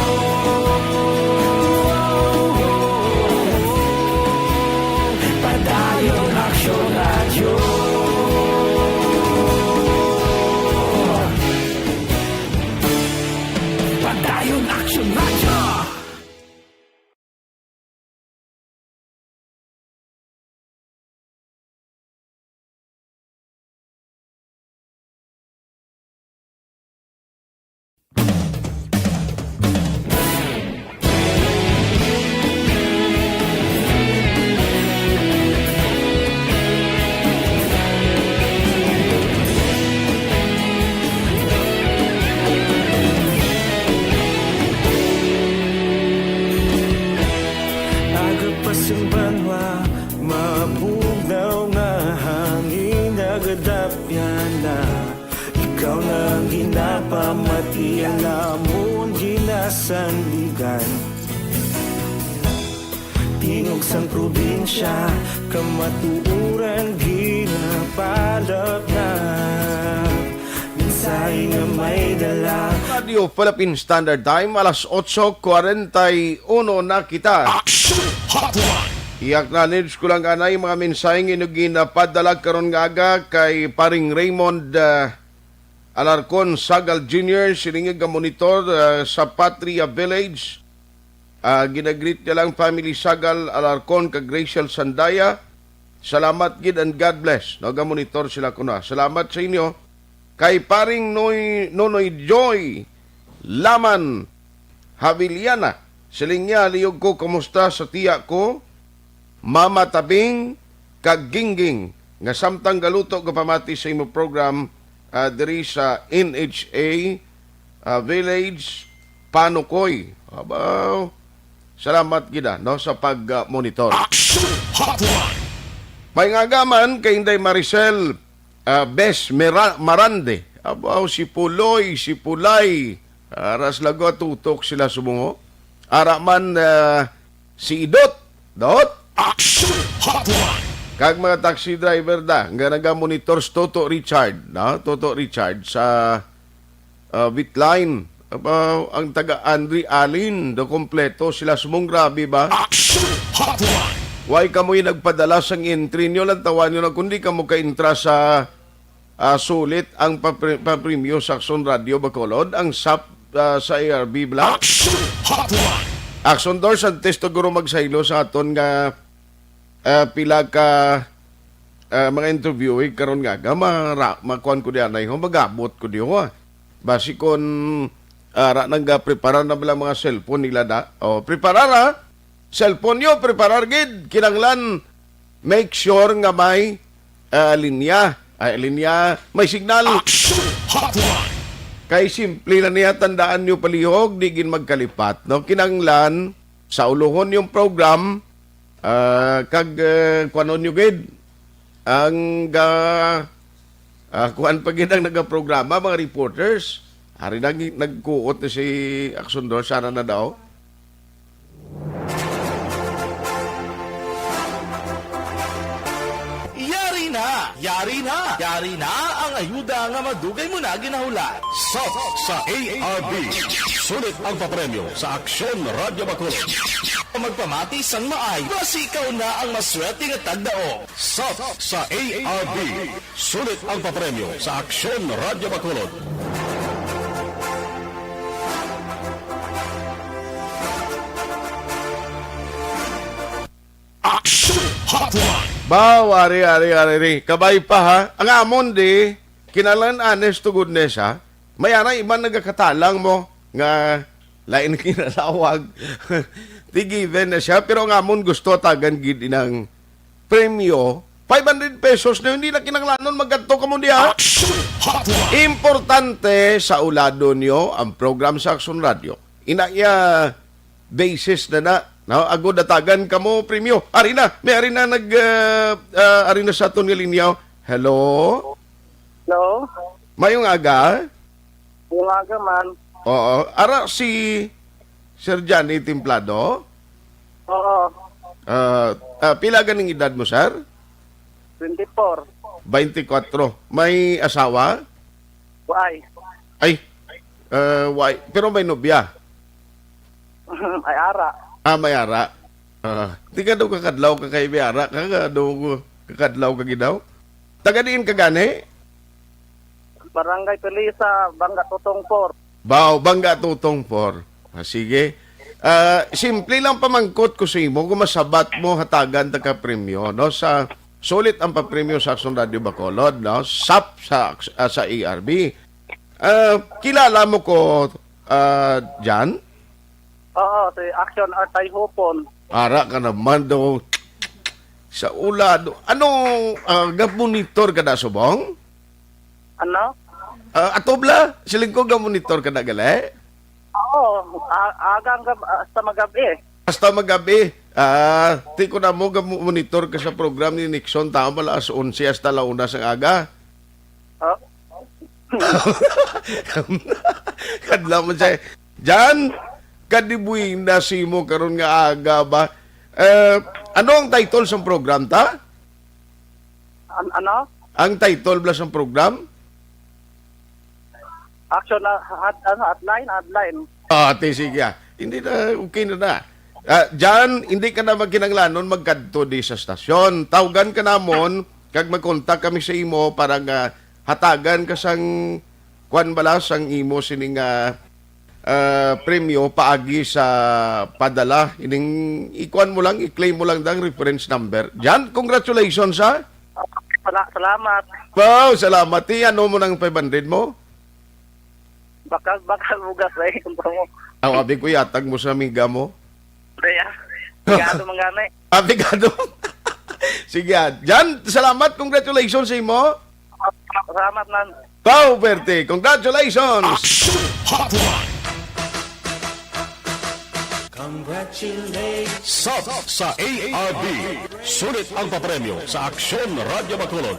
Padayon Aksyon Radyo. Padayon Aksyon Radyo. Aga pa sing banwa, mabugnaw nga hangin, nagadapyan na. Ikaw na ang ginapamati, ang amon ginasandigan. Tingog sang probinsya, kamatuoran ginapalapnap. Mensahe nga may dala. Radio Philippine Standard Time, alas otso cuarenta y uno na kita. Action Hotline. Iyak na, Nibs, ko lang anay mga mensahe nga inyo ginapadala karon nga aga kay paring Raymond, ah, Alarcon Sagal Junior, silingi nga monitor, ah, sa Patria Village. Ah, ginagreet niya lang family Sagal Alarcon kag Rachel Sandaya. Salamat gid and God bless. No, gamonitor sila kuno. Salamat sa inyo. Kay paring Noy, Nonoy Joy Laman Haviliana, siling niya, "Liyog ko, kumusta sa tiya ko, Mama Tabing kag Gingging, nga samtang galuto gapamati sa imo program, ah, diri sa N H A, ah, Village, Panukoy." Abaw, salamat gid, ah, no, sa pag, ah, monitor. Action Hotline. May nga gaman kay Inday Maricel, ah, Bes Mera-, Marande. Abaw, si Puloy, si Pulay. Aras lago, tutok sila subong. Ara man, ah, si Idot. Dot? Action Hotline. Kag mga taxi driver da, nga nagamonitor si Toto Richard, no? Toto Richard sa, ah, Vitline. Aba, ang taga Andre Allen, do kompleto sila sumong grabe ba? Action Hotline! Why kamoy nagpadala sang entry nyo? Lantawan nyo na kung di kamo ka-intra sa, ah, sulit ang papre-, papremyo sa Action Radio Bacolod, ang sap, ah, sa A R B Black. Action Hotline! Action Doors, ang testo guro magsaylo sa aton nga, ah, pila ka, ah, mga interviewee karon nga, nga mara-, makuan ko diyan ay ho, magabot ko diyo, ha. Basi kon, ara nang ga-prepare na bala mga cellphone nila da. O, prepare, ha? Cellphone nyo, prepare gid. Kinahanglan, make sure nga may, ah, linya. Ay, linya, may signal. Action Hotline! Kay simple na niya, tandaan nyo palihog, di gid magkalipat, no? Kinahanglan, sa ulohon yung program, ah, kag, eh, kuanon nyo gid, ang ga-, ah, kuan pa gid ang nagaprograma, mga reporters. Ari nag-, nagkuot na si Aksondor, sana na daw. Yari na! Yari na! Yari na ang ayuda nga madugay mo na ginahulat. Sap sa A R B. Sulit ang papremyo sa Aksyon Radyo Bacolod. Magpamati sang maay, basi ikaw na ang maswerte nga tagdaog. Sap sa A R B. Sulit ang papremyo sa Aksyon Radyo Bacolod. Action Hotline! Baw, ari, ari, ari, ari. Kabay pa, ha? Ang amon, di, kinahanglan honest to goodness, ha? May ara, iban nagakatalang mo nga lain kinatawag. Di given na siya, pero ang amon gusto tagan gid inang premyo, five hundred pesos na, hindi na kinahanglanon magkadto kamo diha. Action Hotline! Importante sa ulado nyo ang program sa Action Radio. Ina iya basis na na, no? Agod atagan kamo premyo. Ari na, may ari na nag, ah, ah, ari na sa aton nga linya. Hello? Hello? Mayong aga? Yung aga man. Oo. Ara si Sir Johnny Templado? Oo. Ah, ah, pila ganing edad mo, sir? Twenty-four. Twenty-four. May asawa? Why? Ay. Ah, why? Pero may nobya? Ay, ara. Ah, may ara. Ah, di ka daw kakadlaw ka kay may ara ka, ka daw kakadlaw ka gid daw? Taga diin ka gani? Barangay Pilisan, Banga Tutong four. Bao, Banga Tutong four. Ah, sige. Ah, simple lang pamangkot ko sa imo kung masabat mo hatagan ta ka premyo, no? Sa sulit ang papremyo sa Aksyon Radio Bacolod, no? Sap sa, ah, sa A R B. Ah, kilala mo ko, ah, Jan? Oo, si Action Art Ay Hupon. Ara ka naman daw. Sa ulado. Ano, ah, ga-monitor ka na subong? Ano? Ah, ato bala, siling ko ga-monitor ka na gali? Oo, a-, aga ang gab-, hasta magabi. Hasta magabi. Ah, ti ko na mo ga-monitor ka sa program ni Nixon, tama, alas onse hasta la una sang aga. Oh. Kadlaw man siya. Jan, kadibuina simo karon nga aga ba? Eh, ano ang title sang program ta? An-, ano? Ang title bala sang program? Action na, hot-, ano, hotline, hotline. Ah, ti, sige, ah. Hindi na, okay na na. Ah, Jan, hindi ka na magkinanglanon magkadto di sa stasyon. Tawgan ka namon, kag magkontak kami sa imo para nga hatagan ka sang, kwan bala, sang imo sining, ah, ah, premyo paagi sa padala. Ining, ikuan mo lang, i-claim mo lang dang reference number. Jan, congratulations, ha? Sala-, salamat. Wow, salamat. Ti, ano mo nang five hundred mo? Bakal, bakal bugas, eh, kung mo. Aw, abi ko, yatag mo sa amiga mo. Kaya, sigado man gani. Abi ka, no? Sige, ah. Jan, salamat. Congratulations sa imo. Salamat, man. Pau Verte, congratulations! Action Hotline! Congratulations! Sap sa A R B. Sulit ang papremyo sa Aksyon Radyo Bacolod.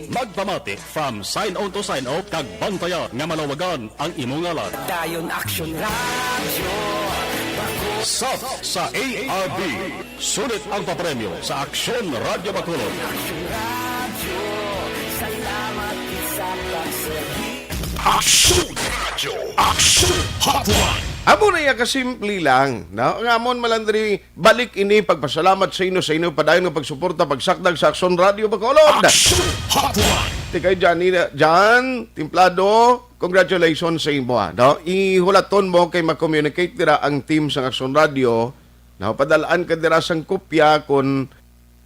Magpamati from sign on to sign off kag bantayan nga malawagan ang imo ngalan. Dayon Action Radio. Sap sa A R B. Sulit ang papremyo sa Aksyon Radyo Bacolod. Action Radio. Salamat sa pagserbi. Aksyon Radio. Aksyon Hotline. Amo na iya kasimple lang, no? Ang amon, Malandri, balik ini pagpasalamat sa inyo, sa inyo padayon nga pagsuporta, pagsakdag sa Aksyon Radio Bacolod. Aksyon Hotline. Ti kay Johnny, John Templado, congratulations sa imo, ah, no? Ihulaton mo kay mag-communicate dira ang team sa Aksyon Radio, no? Padalaan ka dira sang kopya kung,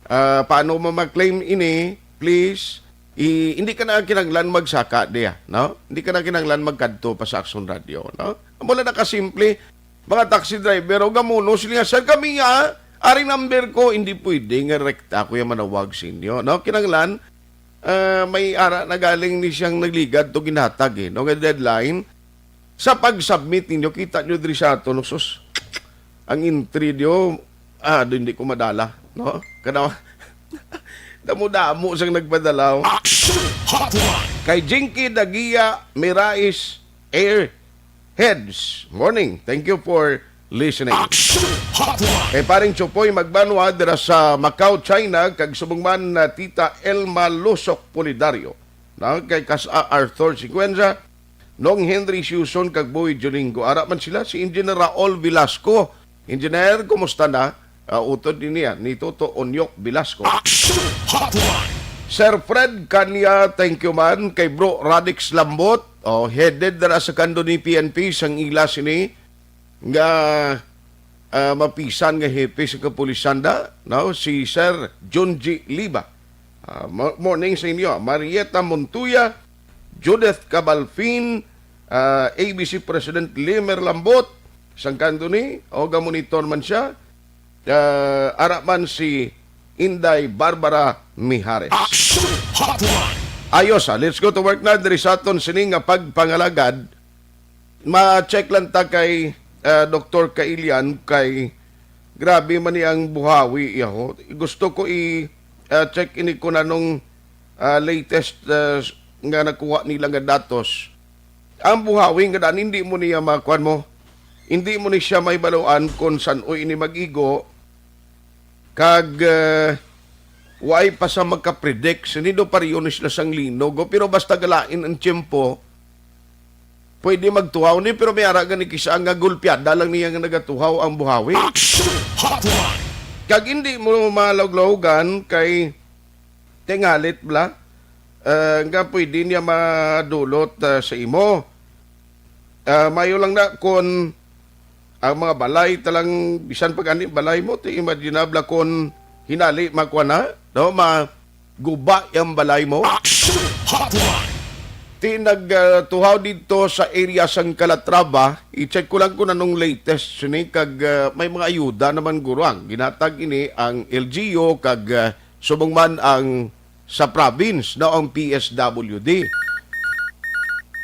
ah, paano mo ma-claim ini, please. I, hindi ka na kinahanglan magsaka diya, no? Hindi ka na kinahanglan magkadto pa sa Aksyon Radio, no? Amo lang na kasimple, mga taxi driver, o gamuno sila nga, "Sir, kami nga, ari number ko," hindi pwede nga rekta ko yung manawag sa inyo, no? Kinahanglan, ah, may ara na galing ni siyang nagligad to ginhatag, eh, no? Nga deadline, sa pag-submit ninyo, kita nyo diri sa ato, no? Sus, ang entry nyo, ah, do, hindi ko madala, no? Kana, damo-damo sang nagpadala, oh. Action Hotline. Kay Jinky Dagia Mirais Airheads. Morning. Thank you for listening. Action Hotline. Kay paring Chupoy Magbanwa dira sa Macau, China, kag subong man na Tita Elma Lusok Pulidario. Na kay Kas-, ah, Arthur Sequenza, Nong Henry Siuson kag Boy Jolingo. Ara man sila si Engineer Raul Velasco. Engineer, kumusta na? Ah, utod ni niya, ni Toto Onyok Velasco. Action Hotline. Sir Fred Kanya, thank you man. Kay Bro Radix Lambot, oh, headed dira sa kando ni P N P sang ila sini nga, ah, mapisan nga hepe sa kapulisan da, no? Si Sir Junji Liba. Ah, mo-, morning sa inyo. Marieta Montoya, Judith Cabalfin, ah, A B C President Limer Lambot, sang kando ni, o gamonitor man siya, ah, ara man si Inday Barbara Mijares. Action Hotline. Ayos, ah, let's go to work na diri sa aton sini nga pagpangalagad. Ma-check lang ta kay, ah, Doktor Kailian kay grabe man ni ang buhawi, yaho. Gusto ko i, ah, check ini kung anong, ah, latest, ah, nga nakuha nila nga datos. Ang buhawi nga daan, hindi mo niya makuan mo. Hindi mo ni siya may baluan kung san-o ini mag-igo. Kag, eh, way pa sa magka-predict, sinido pareho ni sila sang linog, oh. Pero basta galain ang tiyempo, pwede magtuhaw ni, pero may ara gani kisa nga gulpiada lang niya nga nagatuhaw ang buhawi. Action Hotline. Kag hindi mo malawlawagan kay tingalit bala, eh, nga pwede niya madulot, eh, sa imo. Ah, mayo lang na kung ang mga balay talang, bisan pag ani balay mo, ti imaginable kung hinali makuha na, no? Maguba yung balay mo. Action Hotline. Ti nag, ah, tuhaw dito sa area sang Calatrava, i-check ko lang kung anong latest sini kag, ah, may mga ayuda naman guro ang ginatag ini ang L G U kag, ah, subong man ang sa province, no, ang P S W D.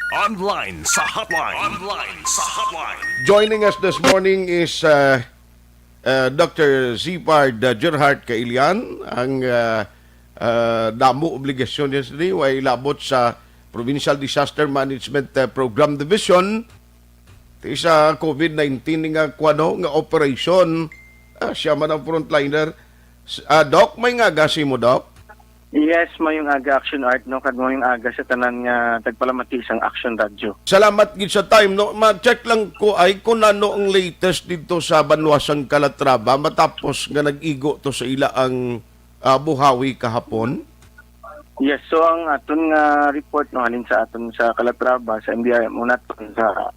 Online sa hotline. Online sa hotline. Joining us this morning is, uh, uh, Doctor Zipard, uh, Gerhart Kailian, ang, uh, uh, damo obligasyon niya sa way labot sa Provincial Disaster Management, uh, Program Division. Ti sa COVID nineteen nga kuwano nga operation, ah, siya man ang frontliner. S-, ah, Doc, may nga aga sa imo, Doc? Yes, mayong aga, Action Art, no? Kag mayong aga sa tanan nga tagpalamati sang Action Radio. Salamat gid sa time, no? Ma-check lang ko ay kung ano ang latest dito sa banwa sang Calatrava matapos nga nag-igo to sa ila ang, ah, buhawi kahapon. Yes, so ang aton nga report, no, halin sa aton sa Calatrava, sa M D R M O naton, sa,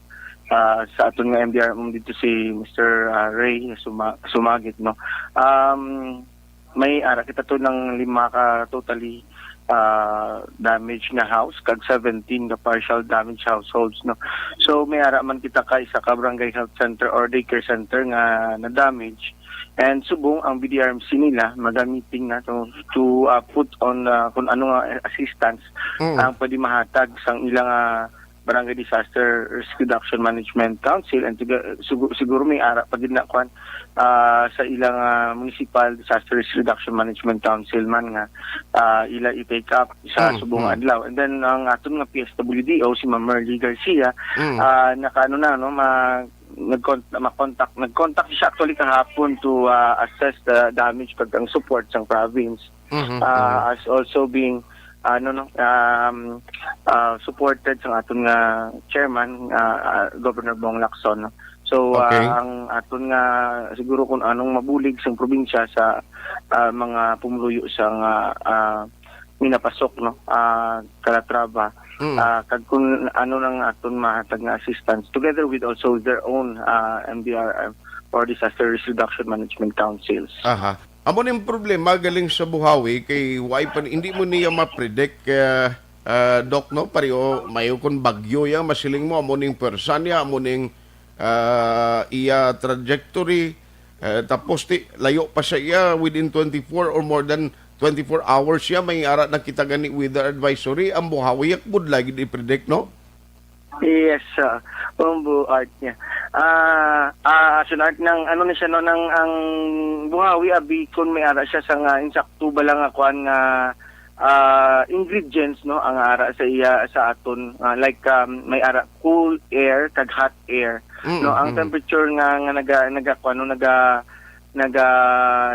ah, sa aton nga M D R M O dito si Mister, ah, Ray Suma-, Sumagit, no. Um, may ara kita to ng lima ka totally, ah, damage nga house, kag seventeen ka partial damage households, no. So may ara man kita ka isa ka barangay health center or daycare center nga na-damage. And subong ang B D R M C nila, maga-meeting na to, to, ah, put on, ah, kung ano nga assistance Mm. ang pwede mahatag sang ilang, ah, Barangay Disaster Risk Reduction Management Council, and tiga-, sugu-, siguro may ara pa gid na, kwan, ah, sa ilang, ah, Municipal Disaster Risk Reduction Management Council man nga, ah, ila i-take up sa Mm, subong mm. adlaw. And then ang aton nga P S W D O, si Ma'am Merly Garcia, Mm. ah, nakaano na, no, ma-, nagkon-, makontak, nagkontak siya actually kahapon to, ah, assess the damage kag ang support sang province. Mhm, Uh, mhm. as also being, ano, no, um, ah, supported sa aton nga chairman, ah, ah, Governor Bong Lacson, no? So, ah, Okay. ang aton nga, siguro, kung anong mabulig sa probinsya sa, ah, mga pumuluyo sa nga, ah, minapasok, no, ah, Calatrava, Mm. ah, kag kung ano nang aton mahatag nga assistance, together with also their own, ah, M D R M or Disaster Risk Reduction Management Councils. Aha. Amo ning problema galing sa buhawi kay why pa, hindi mo niya ma-predict, ah, ah, Doc, no? Pareho, mayo kung bagyo ya, masiling mo, amo ning pwersa niya, amo ning, ah, iya trajectory. Eh, tapos ti, layo pa sa iya within twenty-four or more than twenty-four hours siya, may ara na kita gani weather advisory. Ang buhawi, yak budlay gid i-predict, no? Yes, ah, Bombo Art niya. Ah, ah, Action Art, nang ano ni siya, no, nang ang buhawi, abi, kun may ara siya sa nga insakto ba lang nga kuan nga, ah, ingredients, no, ang ara sa iya, sa aton, ah, like, um, may ara cool air kag hot air, Mm, no, ang mm. temperature nga, nga naga, naga, kuan, no, naga, naga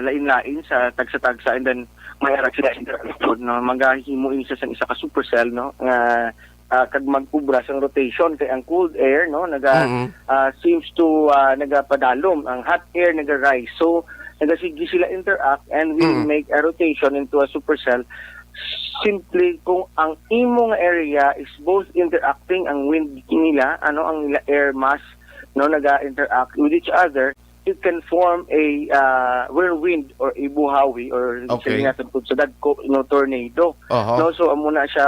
lain-lain sa tagsa-tagsa, and then may ara sila interaction, no, magahimo ini siya sang isa ka supercell, no, nga ah, kag mag-ubra sang rotation, kay ang cold air, no, naga, Mm. ah, seems to, ah, nagapadalom, ang hot air naga-rise. So, nagasige sila interact and will Mm. make a rotation into a supercell. Simply kung ang imo nga area is both interacting, ang wind nila, ano, ang nila air mass, no, naga-interact with each other, it can form a, ah, whirlwind or a buhawi or Okay. sa natin po sa dagko, no, tornado. Aha. No, so amo na siya,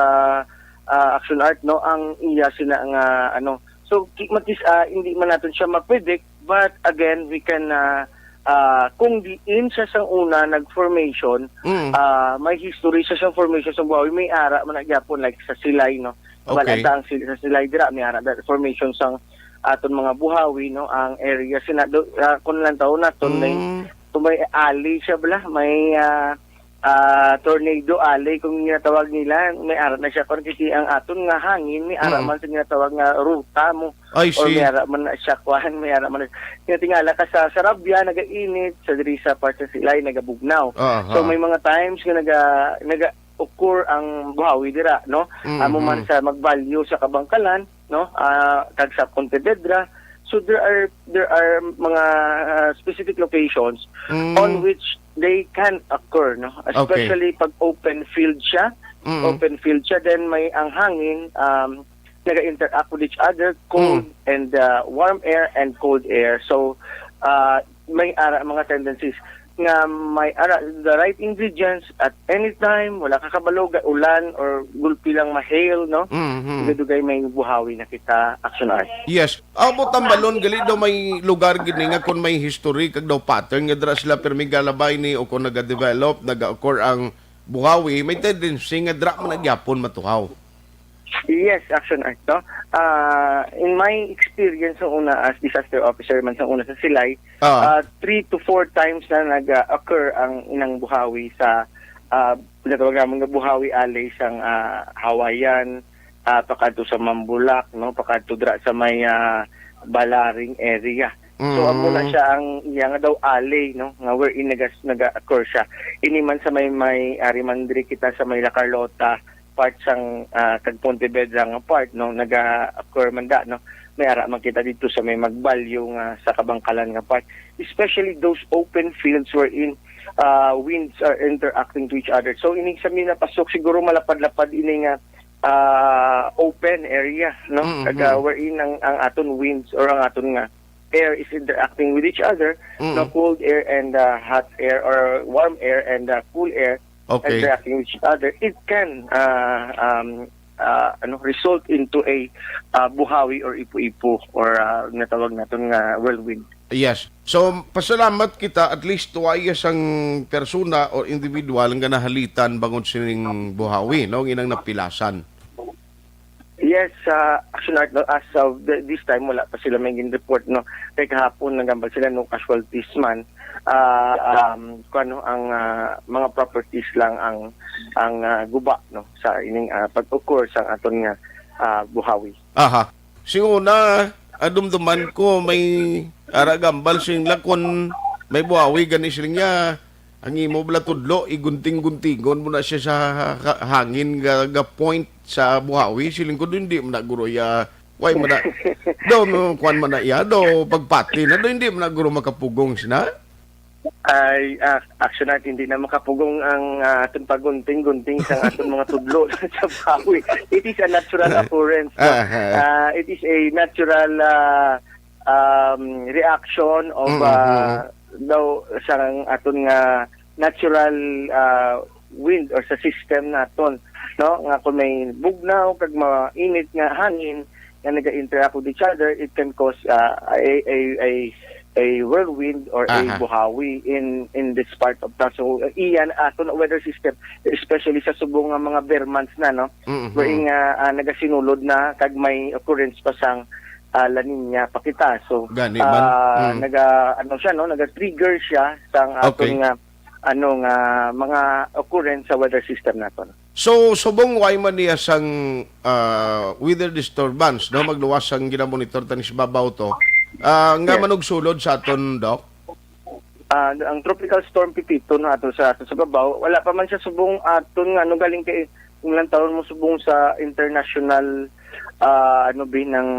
ah, Action Art, no, ang iya sina nga, ano. So ki-, matis-, ah, hindi man natin siya ma-predict, but again, we can, ah, ah, kung diin siya sa una nag-formation, Mm. ah, may history siya sa formation sa buhawi, may ara man na gyapon, like sa Silay, no. Okay. Wala ta ang sil-, sa Silay dira, may ara da formation sang aton mga buhawi, no, ang area sina do, ah, kung lang taon naton, may, Mm. kung may alley siya bala, may, ah, ah, tornado alley kung ginatawag nila, may ara na siya, kung kiti ang aton nga hangin, may ara Mm. man sa ginatawag nga ruta mo, I or may see. ara man na siya, kuan, may ara man na, kaya tingala ka sa Sarabia, nagainit, sa diri sa part sa Silay, nagabugnaw. Aha. So, may mga times nga naga-, naga-occur ang buhawi dira, no? Mm, Amo man mm. sa Magbalyo, sa Kabangkalan, no? Ah, kag sa Pontevedra. So there are, there are mga, ah, specific locations Mm. on which they can occur, no? Okay. Especially pag open field siya, Mm. open field siya, then may ang hangin, um, naga-interact with each other, cold Mm. and, ah, warm air and cold air. So, ah, may ara mga tendencies nga may ara the right ingredients at any time, wala ka kabalo, ga-, ulan or gulpi lang ma-hail, no? Mhm. Dugay-dugay may buhawi na kita, Action Art. Yes. Amo tambalon, gali daw may lugar gid ni nga kung may history kag daw pattern nga dira sila pirmi galabay ni o kung naga-develop, naga-occur ang buhawi, may tendency nga dira man na gyapon matuhaw. Yes, Action Art, no? Ah, in my experience sa una as disaster officer man sa una sa Silay, Ah. ah, three to four times na nag-occur ang inang buhawi sa, ah, ginatawag naman nga buhawi alley sang, ah, Hawaiian, ah, pakadto sa Mambulak, no? Pakadto dira sa may, ah, Balaring area. So, Mm. amo na siya ang iya nga daw alley, no? Nga wherein nagas-, nag-occur siya. Ini man sa may, may, ari man diri kita sa may La Carlota, part sang, ah, kag Pontevedra nga part, no, naga-occur man da, no, may ara man kita dito sa may Magbalyo nga sa Kabangkalan nga part, especially those open fields wherein, ah, winds are interacting to each other. So, ining sa minapasok, siguro malapad-lapad ini nga, ah, open area, no, Mm, kag, ah, mm. wherein ang, ang aton winds or ang aton nga air is interacting with each other, Mm. no, cold air and, ah, hot air or warm air and, ah, cool air Okay. interacting with each other, it can, ah, um, ah, ano, result into a, ah, buhawi or ipo-ipo or, ah, natawag naton nga whirlwind. Yes. So, pasalamat kita, at least tuwa iya sang persona or individual nga nahalitan bangod sining buhawi, no, nga inang napilasan. Yes, ah, Action Art, no, as of the, this time, wala pa sila may gin-report, no. Kay kahapon, nagambal sila, no casualties man. Ah, um, kung ano, ang, ah, mga properties lang ang, ang, ah, guba, no, sa ining, ah, pag-occur sa aton nga, ah, buhawi. Aha. Sing una, adumduman ko may ara gambal sing lakon, may buhawi gani sila niya. Ang imo bala tudlo, igunting-guntingon mo na siya sa ha-, ha-, hangin nga, nga point sa buhawi. Siling ko, hindi man na guro ya, why man na, do, kwan man na iya, do, pagpati na, do, hindi man na guro makapugong sina. Ay, ah, actually, hindi na makapugong ang, ah, aton pagunting-gunting sa aton mga tudlo sa buhawi. It is a natural occurrence, no? Ah, ah, ah. Ah, it is a natural, ah, um, reaction of, Mm, ah, mm. daw sa aton nga natural, ah, wind or sa system naton, no? Nga kung may bugnaw kag mainit nga hangin nga naga-interact with each other, it can cause, ah, a, a, a, a whirlwind or a Aha. buhawi in, in this part of town. So, iyan aton weather system, especially sa subong nga mga bare months na, no? Mm, Wherein mm. nga, ah, nagasinulod na kag may occurrence pa sang, ah, La Niña pa kita. So, Gani man. ah, Mm. naga, ano siya, no? Naga-trigger siya sang aton Okay. nga, ano, nga mga occurrence sa weather system naton. So, subong way man niya sang, ah, weather disturbance, no? Magluwas ang ginamonitor tani sa babaw to. Ah, nga Yes. manugsulod sa aton, Doc? Ah, ang Tropical Storm Pepito na ato sa, ato sa babaw, wala pa man siya subong aton nga, ano, galing kay, kung lantawon mo subong sa international, ah, ano, bi, nang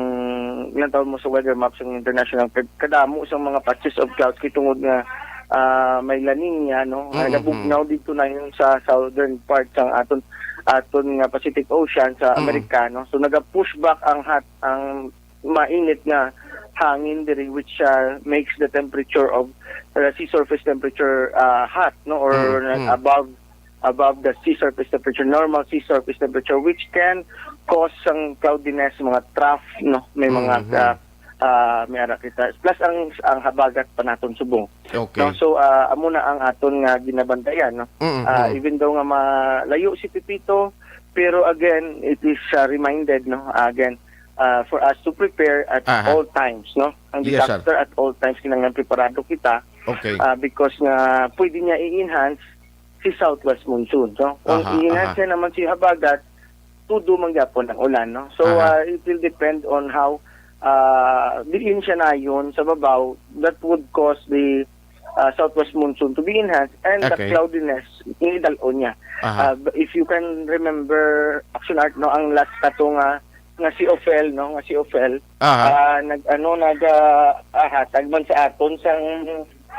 lantawon mo sa weather map sa international, ka-, kadamo sa mga patches of clouds kay tungod nga, ah, may La Niña, no? Nga Mm, nagabugnaw dito na yun sa southern part sa aton, aton nga Pacific Ocean sa Mm. Amerika, no? So, naga-push back ang hot, ang mainit nga hangin diri, which, uh, makes the temperature of the sea surface temperature, uh, hot, no, or Mm, mm. above, above the sea surface temperature, normal sea surface temperature, which can cause ang cloudiness, mga trough, no, may mga, Mhm. uh, uh, may ara kita. Plus ang, ang habagat pa naton subong. Okay. No, so, uh, amo na ang aton nga ginabantayan, no. Mm, Uh, mm. even though nga malayo si Pepito, pero again, it is, uh, reminded, no, again, uh, for us to prepare at Aha. all times, no? Ang Yes, sir. disaster at all times, kinahanglan preparado kita, Okay. uh, because nga pwede niya i-enhance si southwest monsoon, no? Kung Aha, i-enhance aha. niya naman si habagat, tudo man gyapon ang ulan, no? So, Aha. uh, it will depend on how, uh, diin siya nayon sa babaw, that would cause the, uh, southwest monsoon to be enhanced and the Okay. cloudiness, inidal-on niya. Aha. Uh, if you can remember, Action Art, no, ang last na to nga, nga si Ophel, no, nga si Ophel, Aha. ah, nag, ano, nag, ah, ah, hatag man sa aton sang,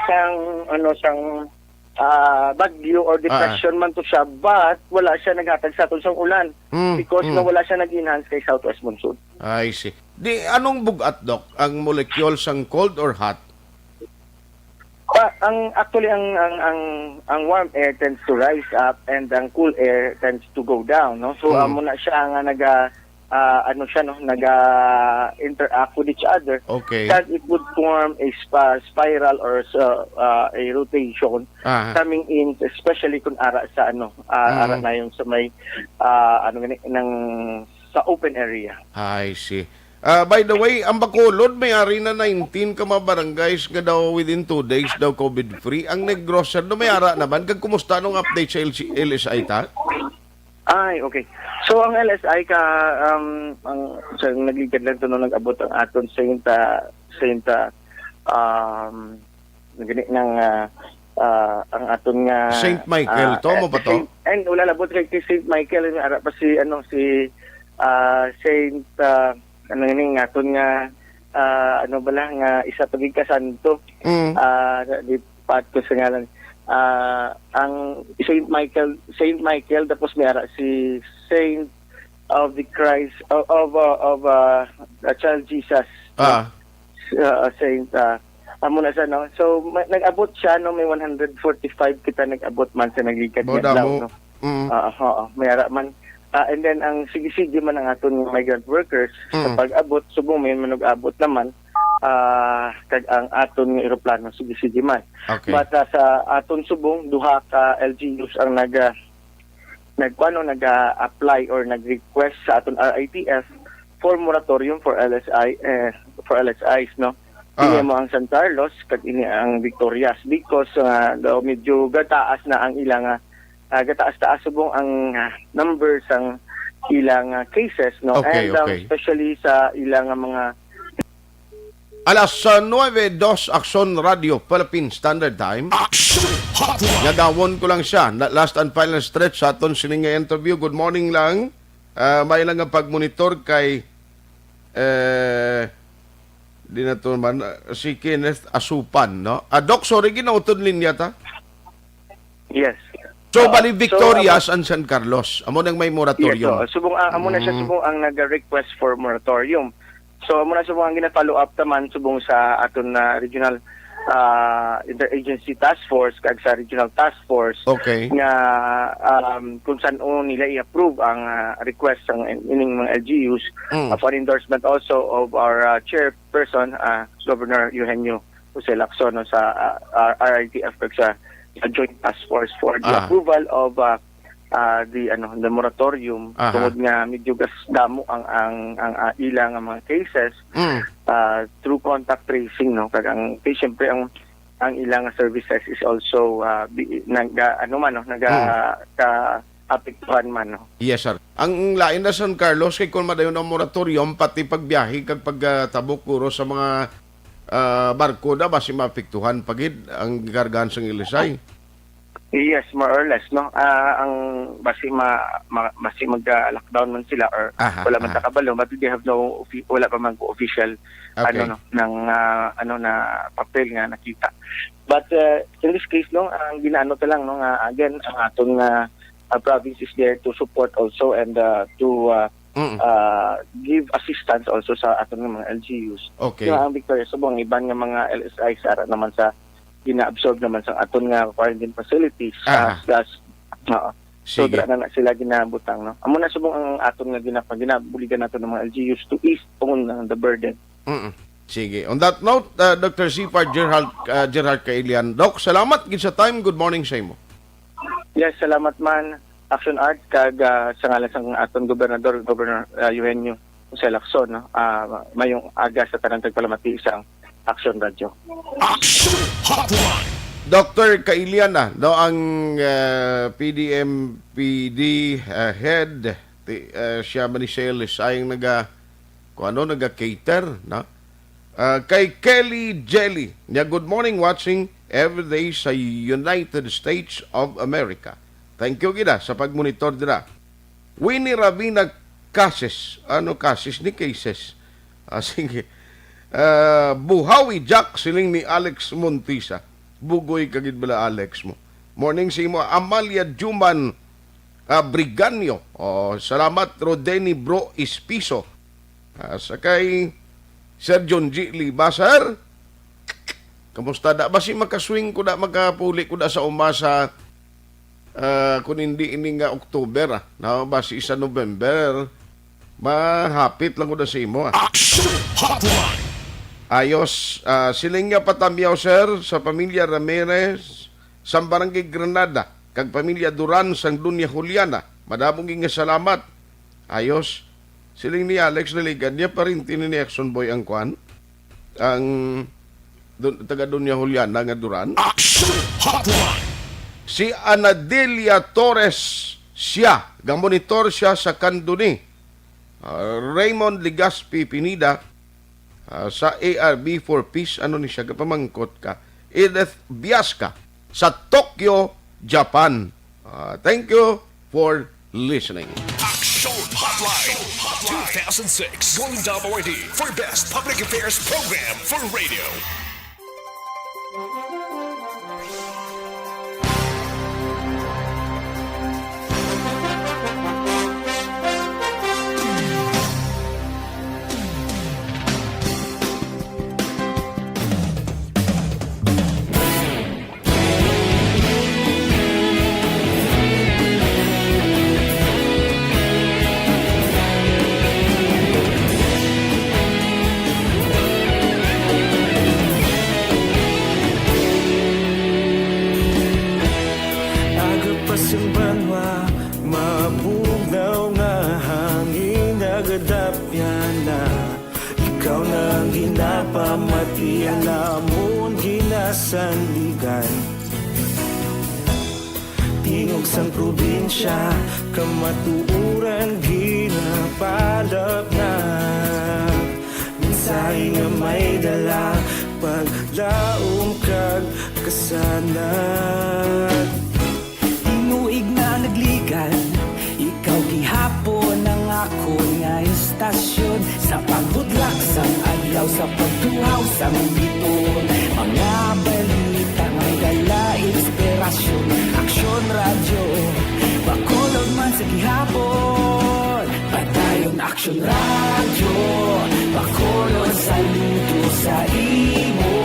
sang, ano, sang, ah, bagyo or Ah. depression man to siya, but wala siya naghatag sa aton sang ulan Mm, because mm. nga wala siya nag-enhance kay southwest monsoon. I see. Di, anong bugat, Doc? Ang molecule sang cold or hot? Ah, ang, actually, ang, ang, ang, ang warm air tends to rise up and ang cool air tends to go down, no? So, Mm. amo na siya nga naga, ah, ano siya, no? Naga-interact with each other. Okay. That it would form a spa-, spiral or sa, ah, a rotation Aha. coming in, especially kung ara sa, ano, ah, Mm. ara na yung sa may, ah, ano gani, ng, sa open area. I see. Ah, by the way, ang Bacolod may ari na nineteen ka mga barangays nga daw within two days daw COVID free. Ang Negros, sir, no, may ara naman. Kag kumusta, anong update sa L C, L S I ta? Ay, okay. So, ang L S I ka, um, ang, sa nagligad lang to, no, nag-abot ang aton Saint, ah, Saint, ah, um, gani ng, ah, ah, ang aton nga, Saint Michael, ah, to mo eh, ba to? Saint, and wala labot kay, kay Saint Michael, ara pa si, ano, si, ah, Saint, ah, ano yun, yung aton nga, ah, ano bala, nga isa pa gid ka santo. Mm. Ah, di pa ko sa ngalan. Ah, ang Saint Michael, Saint Michael, tapos may ara si Saint of the Christ, of, of, uh, of, uh, the Child Jesus, no? Ah. Uh, Saint, uh, amo na siya, no? So, ma-, nag-abot siya, no? May one hundred forty-five kita nag-abot man sa nagligad Mao nga adlaw, damo. No? Mm. Ah, oo, may ara man. Ah, and then, ang sige-sige man ang aton nga migrant workers sa Mm. pag-abot, subong may manug-abot naman, ah, kag ang aton nga eroplano, sige-sige man. Okay. But, ah, sa aton subong, duha ka L G Us ang nag, ah, nagkuano, nag-a-apply or nag-request sa aton R I T F for moratorium for L S I, eh, for L S Is, no? Ini Ah. mo ang San Carlos, kag ini ang Victorias, because, ah, daw medyo gataas na ang ilang, ah, ah, gataas-taas subong ang, ah, number sang ilang, ah, cases, no? Okay, And, um, okay. especially sa ilang, ah, mga Alas, ah, nuebe dos, Aksyon Radio, Philippine Standard Time. Action Hotline. Nga dawon ko lang siya. Na, last and final stretch sa aton sining nga interview. Good morning lang. Ah, may lang nga pagmonitor kay, eh, di na to man, ah, si Kenneth Asupan, no? Ah, Doc, sorry, ginautod linya ta. Yes. So, Ah, bali, so, Victorias amo and San Carlos. Amo nang may Yes, moratorium. so, subong, ah, amo na siya Mm. subong ang nag-request for moratorium. So, amo na subong ang gina-follow up taman subong sa aton na regional, ah, interagency task force kag sa regional task force Okay. nga, um, kung san-o nila i-approve ang, ah, request sang in-, ining mga L G Us, Mm. uh, for endorsement also of our, uh, chairperson, uh, Governor Eugenio Jose Lacson, no, sa, uh, R-, R I T F kag sa, sa Joint Task Force for the Ah. approval of, uh, uh, the, ano, the moratorium, Aha. tungod nga medyo gas damo ang, ang, ang, uh, ila nga mga cases, Mm. uh, through contact tracing, no, kag ang, siyempre, ang, ang ila nga services is also, uh, bi-, naga, ano man, no, naga, Mm. ka-, apektuhan man, no. Yes, sir. Ang lain na, San Carlos, kay kung madayon ang moratorium, pati pagbiyahe kag pagtabok guro sa mga, ah, barko na, basi maapektuhan pa gid ang kargahan sang L S I. Yes, more or less, no. Ah, ang basi ma-, ma-, basi mag-lockdown man sila or Aha, wala man aha. ta kabalo, but they have no offi-, wala pa man ko official, Okay. ano, no, ng, ah, ano, na papel nga nakita. But, uh, in this case, no, ang ginaano ta lang, no, nga again, ang aton nga, uh, province is there to support also and, uh, to, uh, Mm. uh, give assistance also sa aton nga mga L G Us. Okay. Nga ang Victoria Subong, ang iban nga mga L S Is ara naman sa gina-absorb naman sa aton nga quarantine facilities, Aha. uh, plus, oo. So, Sige. dira na, na sila ginabutang, no? Amo na subong ang aton nga gina-, ginabuligan nato ng mga L G Us to ease on, uh, the burden. Mm-mm. Sige. On that note, uh, Doctor Sifar Gerald, uh, Gerald Kailian. Doc, salamat gid sa time. Good morning sa imo. Yes, salamat man, Action Art, kag, uh, sa ngalan sang aton gobernador, Governor, uh, Eugenio Jose Lacson, no? Uh, mayong aga sa tanan tagpalamati sang Action Radio. Action Hotline. Doctor Kailian na, no, ang, uh, P D M P D, uh, head, ti-, uh, siya man ni Sales, ay ang naga-, kung ano, naga-cater, no? Ah, kay Kelly Jelly, niya, "Good morning, watching every day sa United States of America." Thank you gid, ah, sa pagmonitor dira. Winnie Ravina Cases. Ano, Cases ni Cases? Ah, sige. Ah, Buhawi Jack, siling ni Alex Montisa. Bugoy ka gid bala, Alex, mo. Morning sa imo, Amalia Juman, ah, Briganyo. Oh, salamat, Rodeni Bro Espiso. Ah, sa kay Sir John G. Liba, sir. Kamusta da? Basi makaswing ko da, makapuli ko da sa uma sa, ah, kung hindi ini nga October, ah. Na, basi sa November, mahapit lang ko da sa imo, ah. Action Hotline. Ayos, ah, siling nga patamyaw, sir, sa pamilya Ramirez, sa Barangay Granada, kag pamilya Duran sang Dunya Juliana. Madamo gid nga salamat. Ayos. Siling ni Alex Daligan, niya parinti ni, ni Action Boy ang kwan? Ang dun-, taga Dunya Juliana nga Duran? Action Hotline. Si Anadelia Torres siya, gamonitor siya sa Candoni. Ah, Raymond Legaspi Pineda, ah, sa A R B for Peace, ano ni siya, kapamangkot ka? Edith Biasca, sa Tokyo, Japan. Ah, thank you for listening. Action Hotline two thousand six Golden Dome Awardee for Best Public Affairs Program for Radio. Aga pa sing banwa, mabugnaw nga hangin, nagadapyan na. Ikaw na ang ginapamati, alamon ginasandigan. Tingog sang probinsya, kamatuoran ginapalapnap. Mensahe nga may dala, Tinuig na nagligan, ikaw gihapon ang akon nga istasyon. Sa pagbudlak sang adlaw, sa pagtuhaw sang bituon, mga balita nga may dala inspirasyon. Aksyon Radyo, Bacolod man sa gihapon. Padayon Aksyon Radyo, Bacolod saludo sa imo.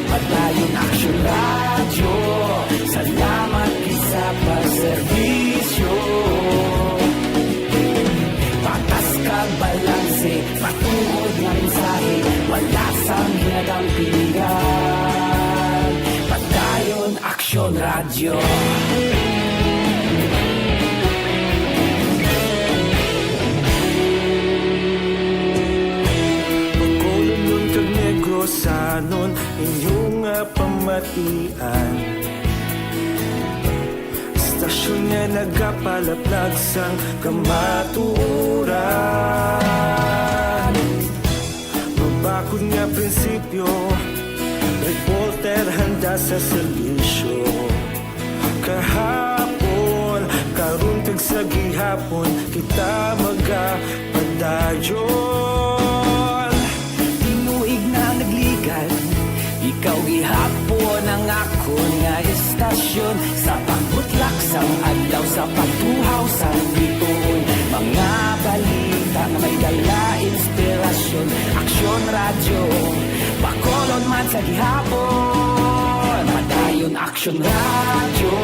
Padayon Aksyon Radyo, salamat gid sa pagserbisyo. Patas kag balanse, matuod nga mensahe, wala sang ginadampingan. Padayon Aksyon Radyo. Bacolodnon kag Negrosanon, inyo nga pamatian. Istasyon nga nagapalaplag sang kamatuoran. Mabakod nga prinsipyo, reporter handa sa serbisyo. Kahapon, karon, kag sa gihapon, kita magapadayon. Tinuig na nagligan, ikaw gihapon ang akon nga istasyon. Sa pagbutlak sang adlaw, sa pagtuhaw sang bituon, mga balita nga may dala inspirasyon. Aksyon Radyo, Bacolod man sa gihapon. Padayon Aksyon Radyo,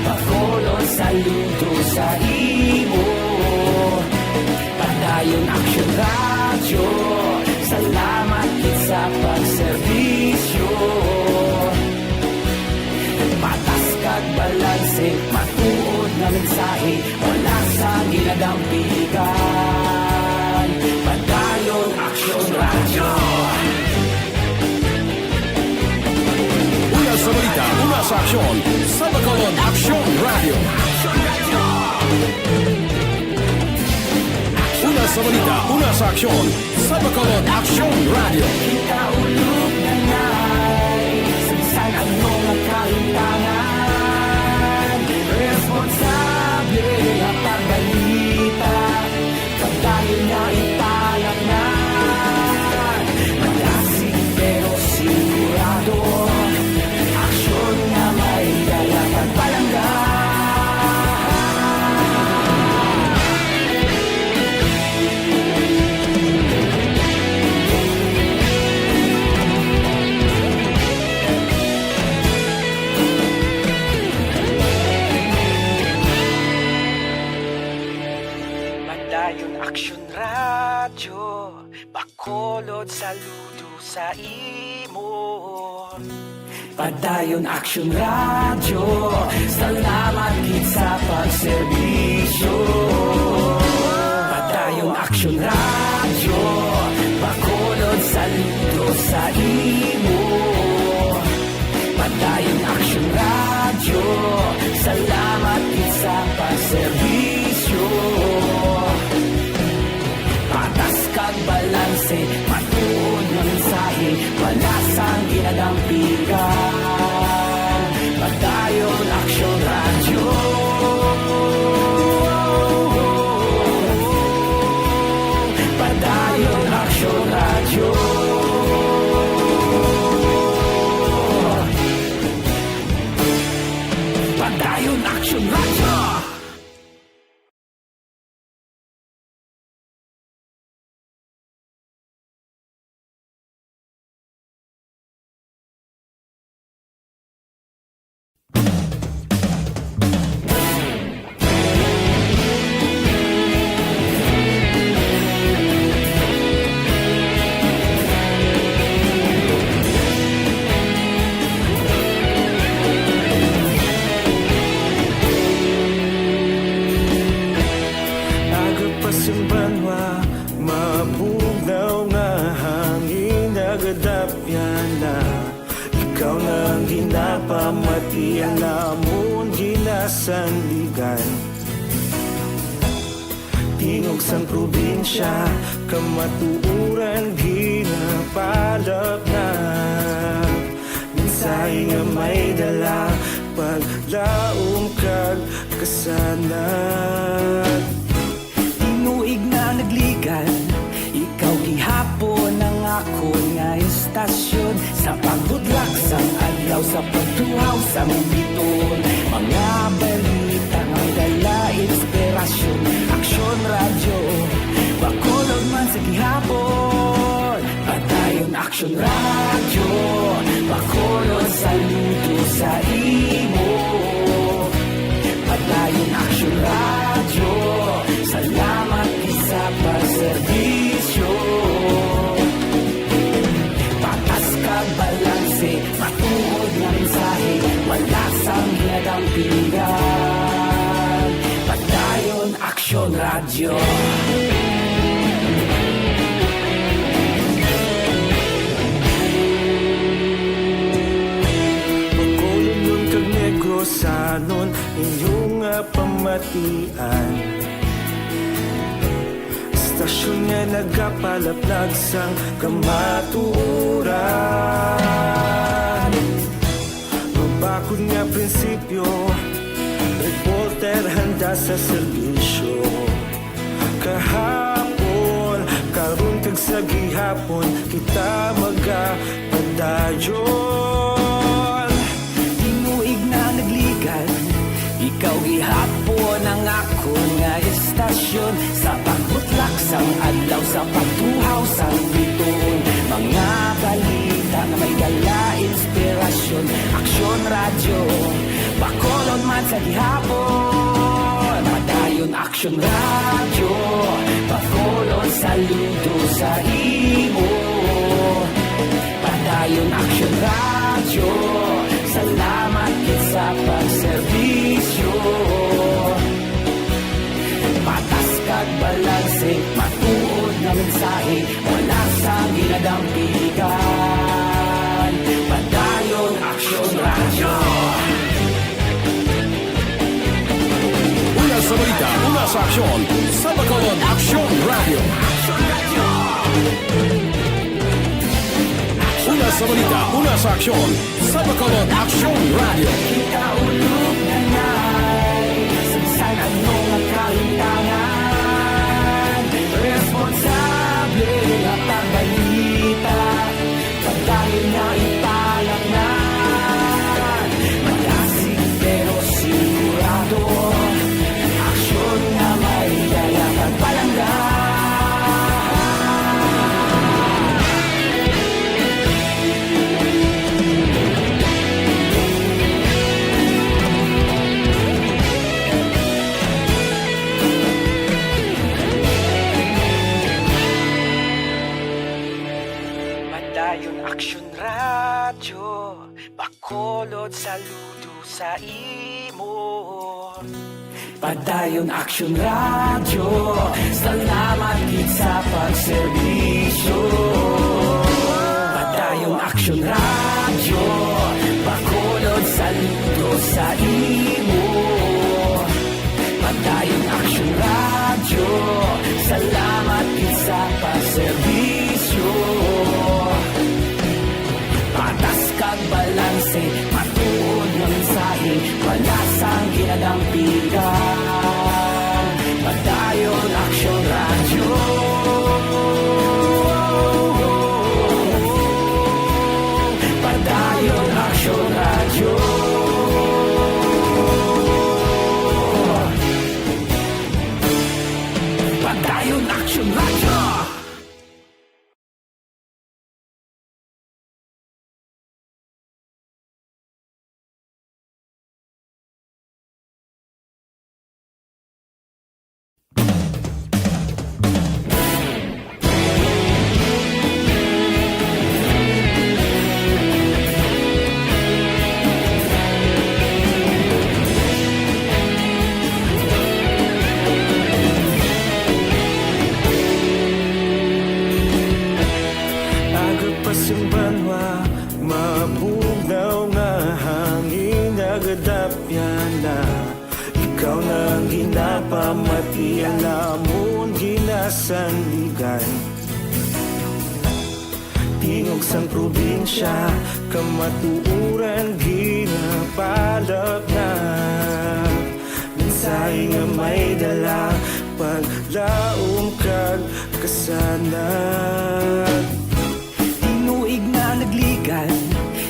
Bacolod saludo sa imo. Padayon Aksyon Radyo, salamat gid sa pagserbisyo. Patas kag balanse, matuod nga mensahe, wala sang ginadampigan. Padayon Aksyon Radyo. Una sa balita, una sa aksyon, sa Bacolod Aksyon Radyo. Una sa balita, una sa aksyon, sa Bacolod Aksyon Radyo. Kita ulog na nay, sa bisan ano nga kahimtangan, responsable nga pagbalita. Padayon nga ipalangga, malasig pero sigurado, aksyon nga may dala kag palangga. Padayon Aksyon Radyo, Bacolod saludo sa imo. Padayon Aksyon Radyo, salamat gid sa pagserbisyo. Padayon Aksyon Radyo, Bacolod saludo sa imo. Padayon Aksyon Radyo, salamat gid sa pagserbisyo. Patas kag balanse, matuod nga mensahe, wala sang ginadampigan. Padayon Aksyon Radyo. Padayon Aksyon Radyo. Padayon Aksyon Radyo. Aga pa sing banwa, mabugnaw nga hangin nagadapyan na. Ikaw na ang ginapamati, ang amon ginasandigan. Tingog sang probinsya, kamatuoran ginapalapnap. Mensahe Daom kag kasanag. Tinuig na nagligan, ikaw gihapon ang akon nga istasyon. Sa pagbutlak sang adlaw, sa pagtuhaw sang biton, mga balita nga may dala inspirasyon. Aksyon Radyo, Bacolod man sa gihapon. Padayon Aksyon Radyo, Bacolod, saludo sa imo. Padayon Aksyon Radyo, salamat gid sa pagserbisyo. Patas kag balanse, matuod nga mensahe, wala sang ginadampigan. Padayon Aksyon Radyo. Bacolodnon kag Negrosanon, inyo nga pamatian. Istasyon nga nagapalaplag sang kamatuoran. Mabakod nga prinsipyo, reporter handa sa serbisyo. Kahapon, karon kag sa gihapon, kita magapadayon. Tinuig na nagligan, ikaw gihapon ang akon nga istasyon. Sa pagbutlak sang adlaw, sa pagtuhaw sang bituon, mga balita nga may dala inspirasyon. Aksyon Radyo, Bacolod man sa gihapon. Padayon Aksyon Radyo, Bacolod, saludo sa imo. Padayon Aksyon Radyo, salamat gid sa pagserbisyo. Patas kag balanse, matuod nga mensahe, wala sang ginadampigan. Padayon Aksyon Radyo. Una sa balita, una sa aksyon, sa Bacolod Aksyon Radyo. Una sa balita, una sa aksyon, sa Bacolod Aksyon Radyo. Kaulog na ngay, sa bisan ano nga kalimtangan, responsable nga pagbalita. Padayon nga ipalatnan, malasig pero sigurado. Aksyon nga may dala kag palangga. Padayon Aksyon Radyo, Bacolod, saludo sa imo. Padayon Aksyon Radyo, salamat gid sa pagserbisyo. Padayon Aksyon Radyo, Bacolod, saludo sa imo. Padayon Aksyon Radyo, salamat gid sa pagserbisyo. Patas kag balanse, matuod nga mensahe, wala sang ginadampigan. Padayon Aksyon Radyo. Padayon Aksyon Radyo. Padayon Aksyon Radyo. Aga pa sing banwa, mabugnaw nga hangin nagadapyan na. Ikaw na ang ginapamati, ang amon ginasandigan. Tingog Sang probinsya, kamatuoran ginapalapnag. Mensahe nga may dala, paglaom kag kasanag. Tinuig na nagligan,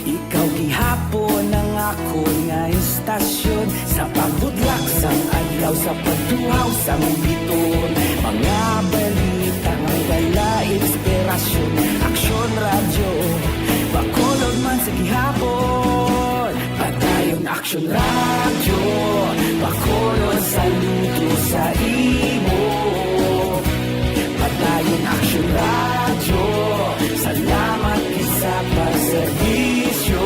ikaw gihapon ang akon nga istasyon. Sa pagbudlak sang adlaw, sa pagtuhaw sang biton, mga balita nga dala inspirasyon. Aksyon Radyo, Bacolod man sa gihapon. Padayon Aksyon Radyo, Bacolod, saludo sa imo. Padayon Aksyon Radyo, salamat gid sa pagserbisyo.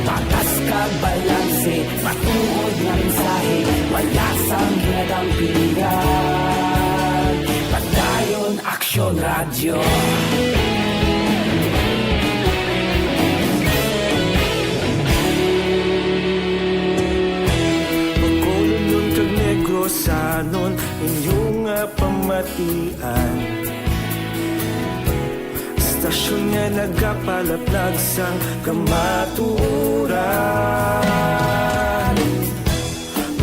Patas kag balanse, matuod nga mensahe, wala sang ginadampigan. Padayon Aksyon Radyo. Bacolodnon kag Negrosanon, inyo nga pamatian. Istasyon nga nagapalaplag sang kamatuoran.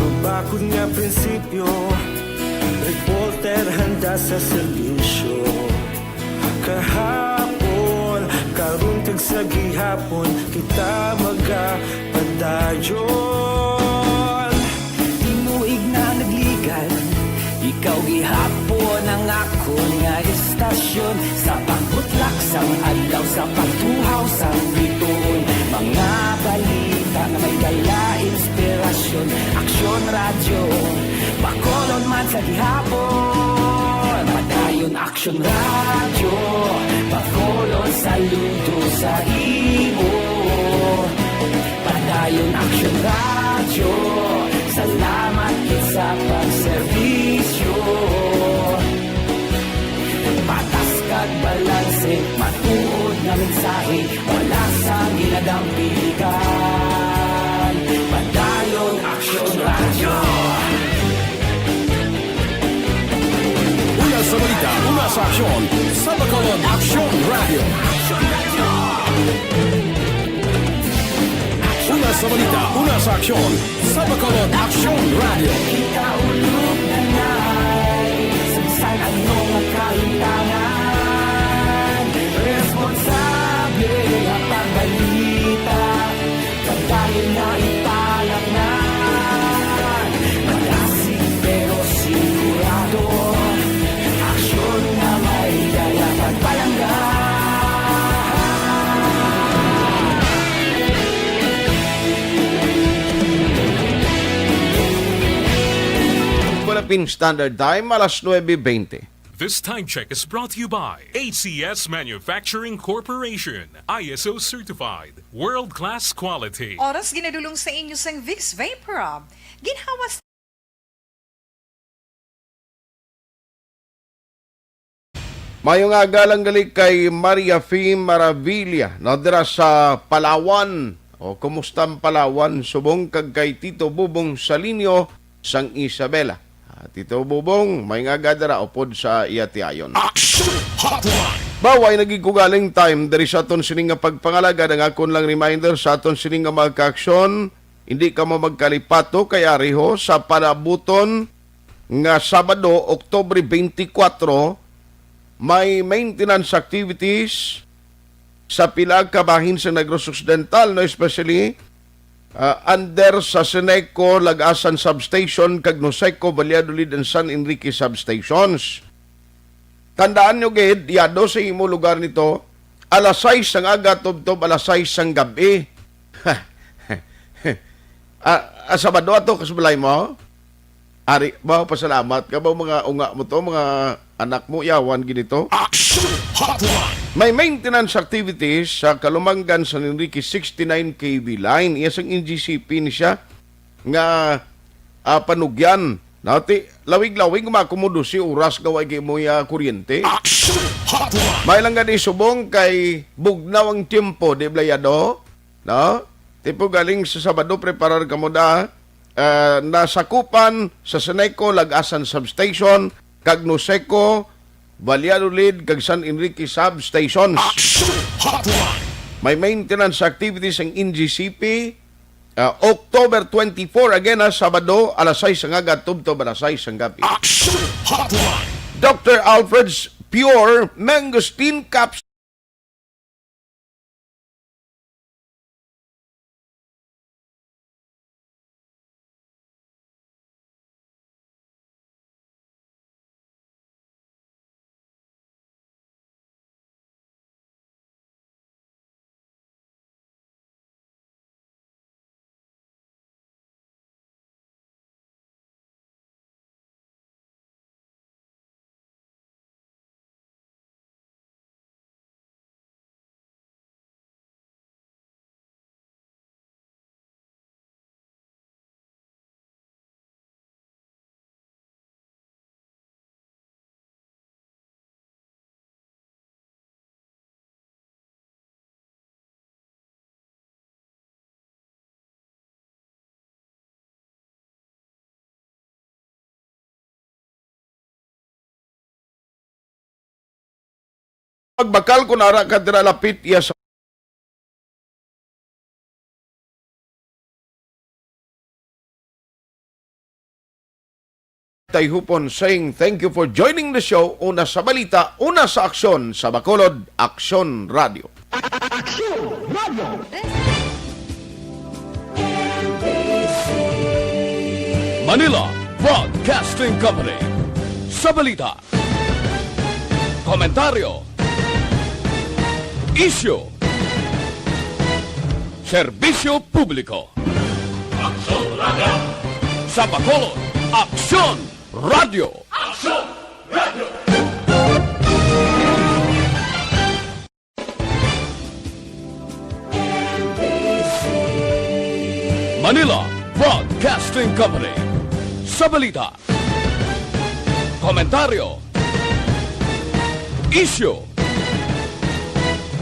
Mabakod nga prinsipyo, reporter handa sa serbisyo. Kahapon, karon kag sa gihapon, kita magapadayon. Tinuig na nagligan, ikaw gihapon ang akon nga istasyon. Sa pagbutlak sang adlaw, sa pagtuhaw sang bituon, mga balita nga may dala inspirasyon. Aksyon Radyo, Bacolod man sa gihapon. Padayon Aksyon Radyo, Bacolod, saludo sa imo. Padayon Aksyon Radyo, salamat gid sa pagserbisyo. Patas kag balanse, matuod nga mensahe, wala sang ginadampigan. Padayon Aksyon Radyo. Una sa balita, una sa aksyon, sa Bacolod Aksyon Radyo. Una sa balita, una sa aksyon, sa Bacolod Aksyon Radyo. Kaulog na na'y sa bisan ano nga kahimtangan, responsable nga pagbalita. Pagdayon na ipalaknag, malasig pero sigurado. Aksyon nga may dala pagpalangga. Philippine Standard Time, alas nuebe bente. This time check is brought to you by A C S Manufacturing Corporation, I S O certified, world-class quality. Oras ginadulong sa inyo sang Vicks Vaporub. Ginhawa sa Mayo nga aga lang gali kay Maria Fee Maravilla, no, dira sa Palawan. O, kumusta ang Palawan? Subong kag kay Tito Bubong Salinio sang Isabela. Ah, Tito Bubong, may nga gadara upod sa iya tiayon. Action Hotline. Baway nagikugaling time diri sa aton sining nga pagpangalagad. Ang akon lang reminder sa aton sining nga mga kaaksyon, hindi kamo magkalipato kay ari ho sa palabuton nga Sabado, Oktubre twenty-four, may maintenance activities sa pila ka bahin sa Negros Occidental, no, especially, ah, under sa Seneco Lagasan Substation kag Noseco Valladolid and San Enrique Substations. Tandaan nyo gid, yado sa imo lugar nito, alas sais sang aga tubtob alas sais sang gab-i. Ah, ah, Sabado ato ka sa balay mo? Ari, ba, pasalamat ka ba, mga unga mo to, mga anak mo, yawan gid ito? Action Hotline! May maintenance activities sa Kalumangan, San Enrique, sixty-nine K V line. Iya sang N G C P ni siya nga, ah, panugyan. Nati, lawig-lawig, maakomodo si oras nga wa gyud mo iya kuryente. Action Hotline! May lang gani subong kay bugnaw ang tiyempo, di blayado? No? Tipo galing sa Sabado, preparar kamo da. Ah, nasakupan sa Seneco Lagasan Substation kag Noseco Valladolid, kag San Enrique substations. Action Hotline. May maintenance activities ang N G C P, ah, October twenty-four, again, ha, Sabado, alas sais ang aga tubtob alas sais ang gabi. Action Hotline. Doctor Alfred's Pure Mangosteen Capsule. Pagbakal, kung ara ka dira lapit iya sa Tayhupon saying, "Thank you for joining the show." Una sa balita, una sa aksyon, sa Bacolod, Aksyon Radio. Aksyon Radio. Manila Broadcasting Company. Sa balita, komentaryo, isyu, serbisyo publiko. Aksyon Radio. Sa Bacolod, Aksyon Radio. Aksyon Radio. Manila Broadcasting Company. Sa balita, komentaryo, isyu,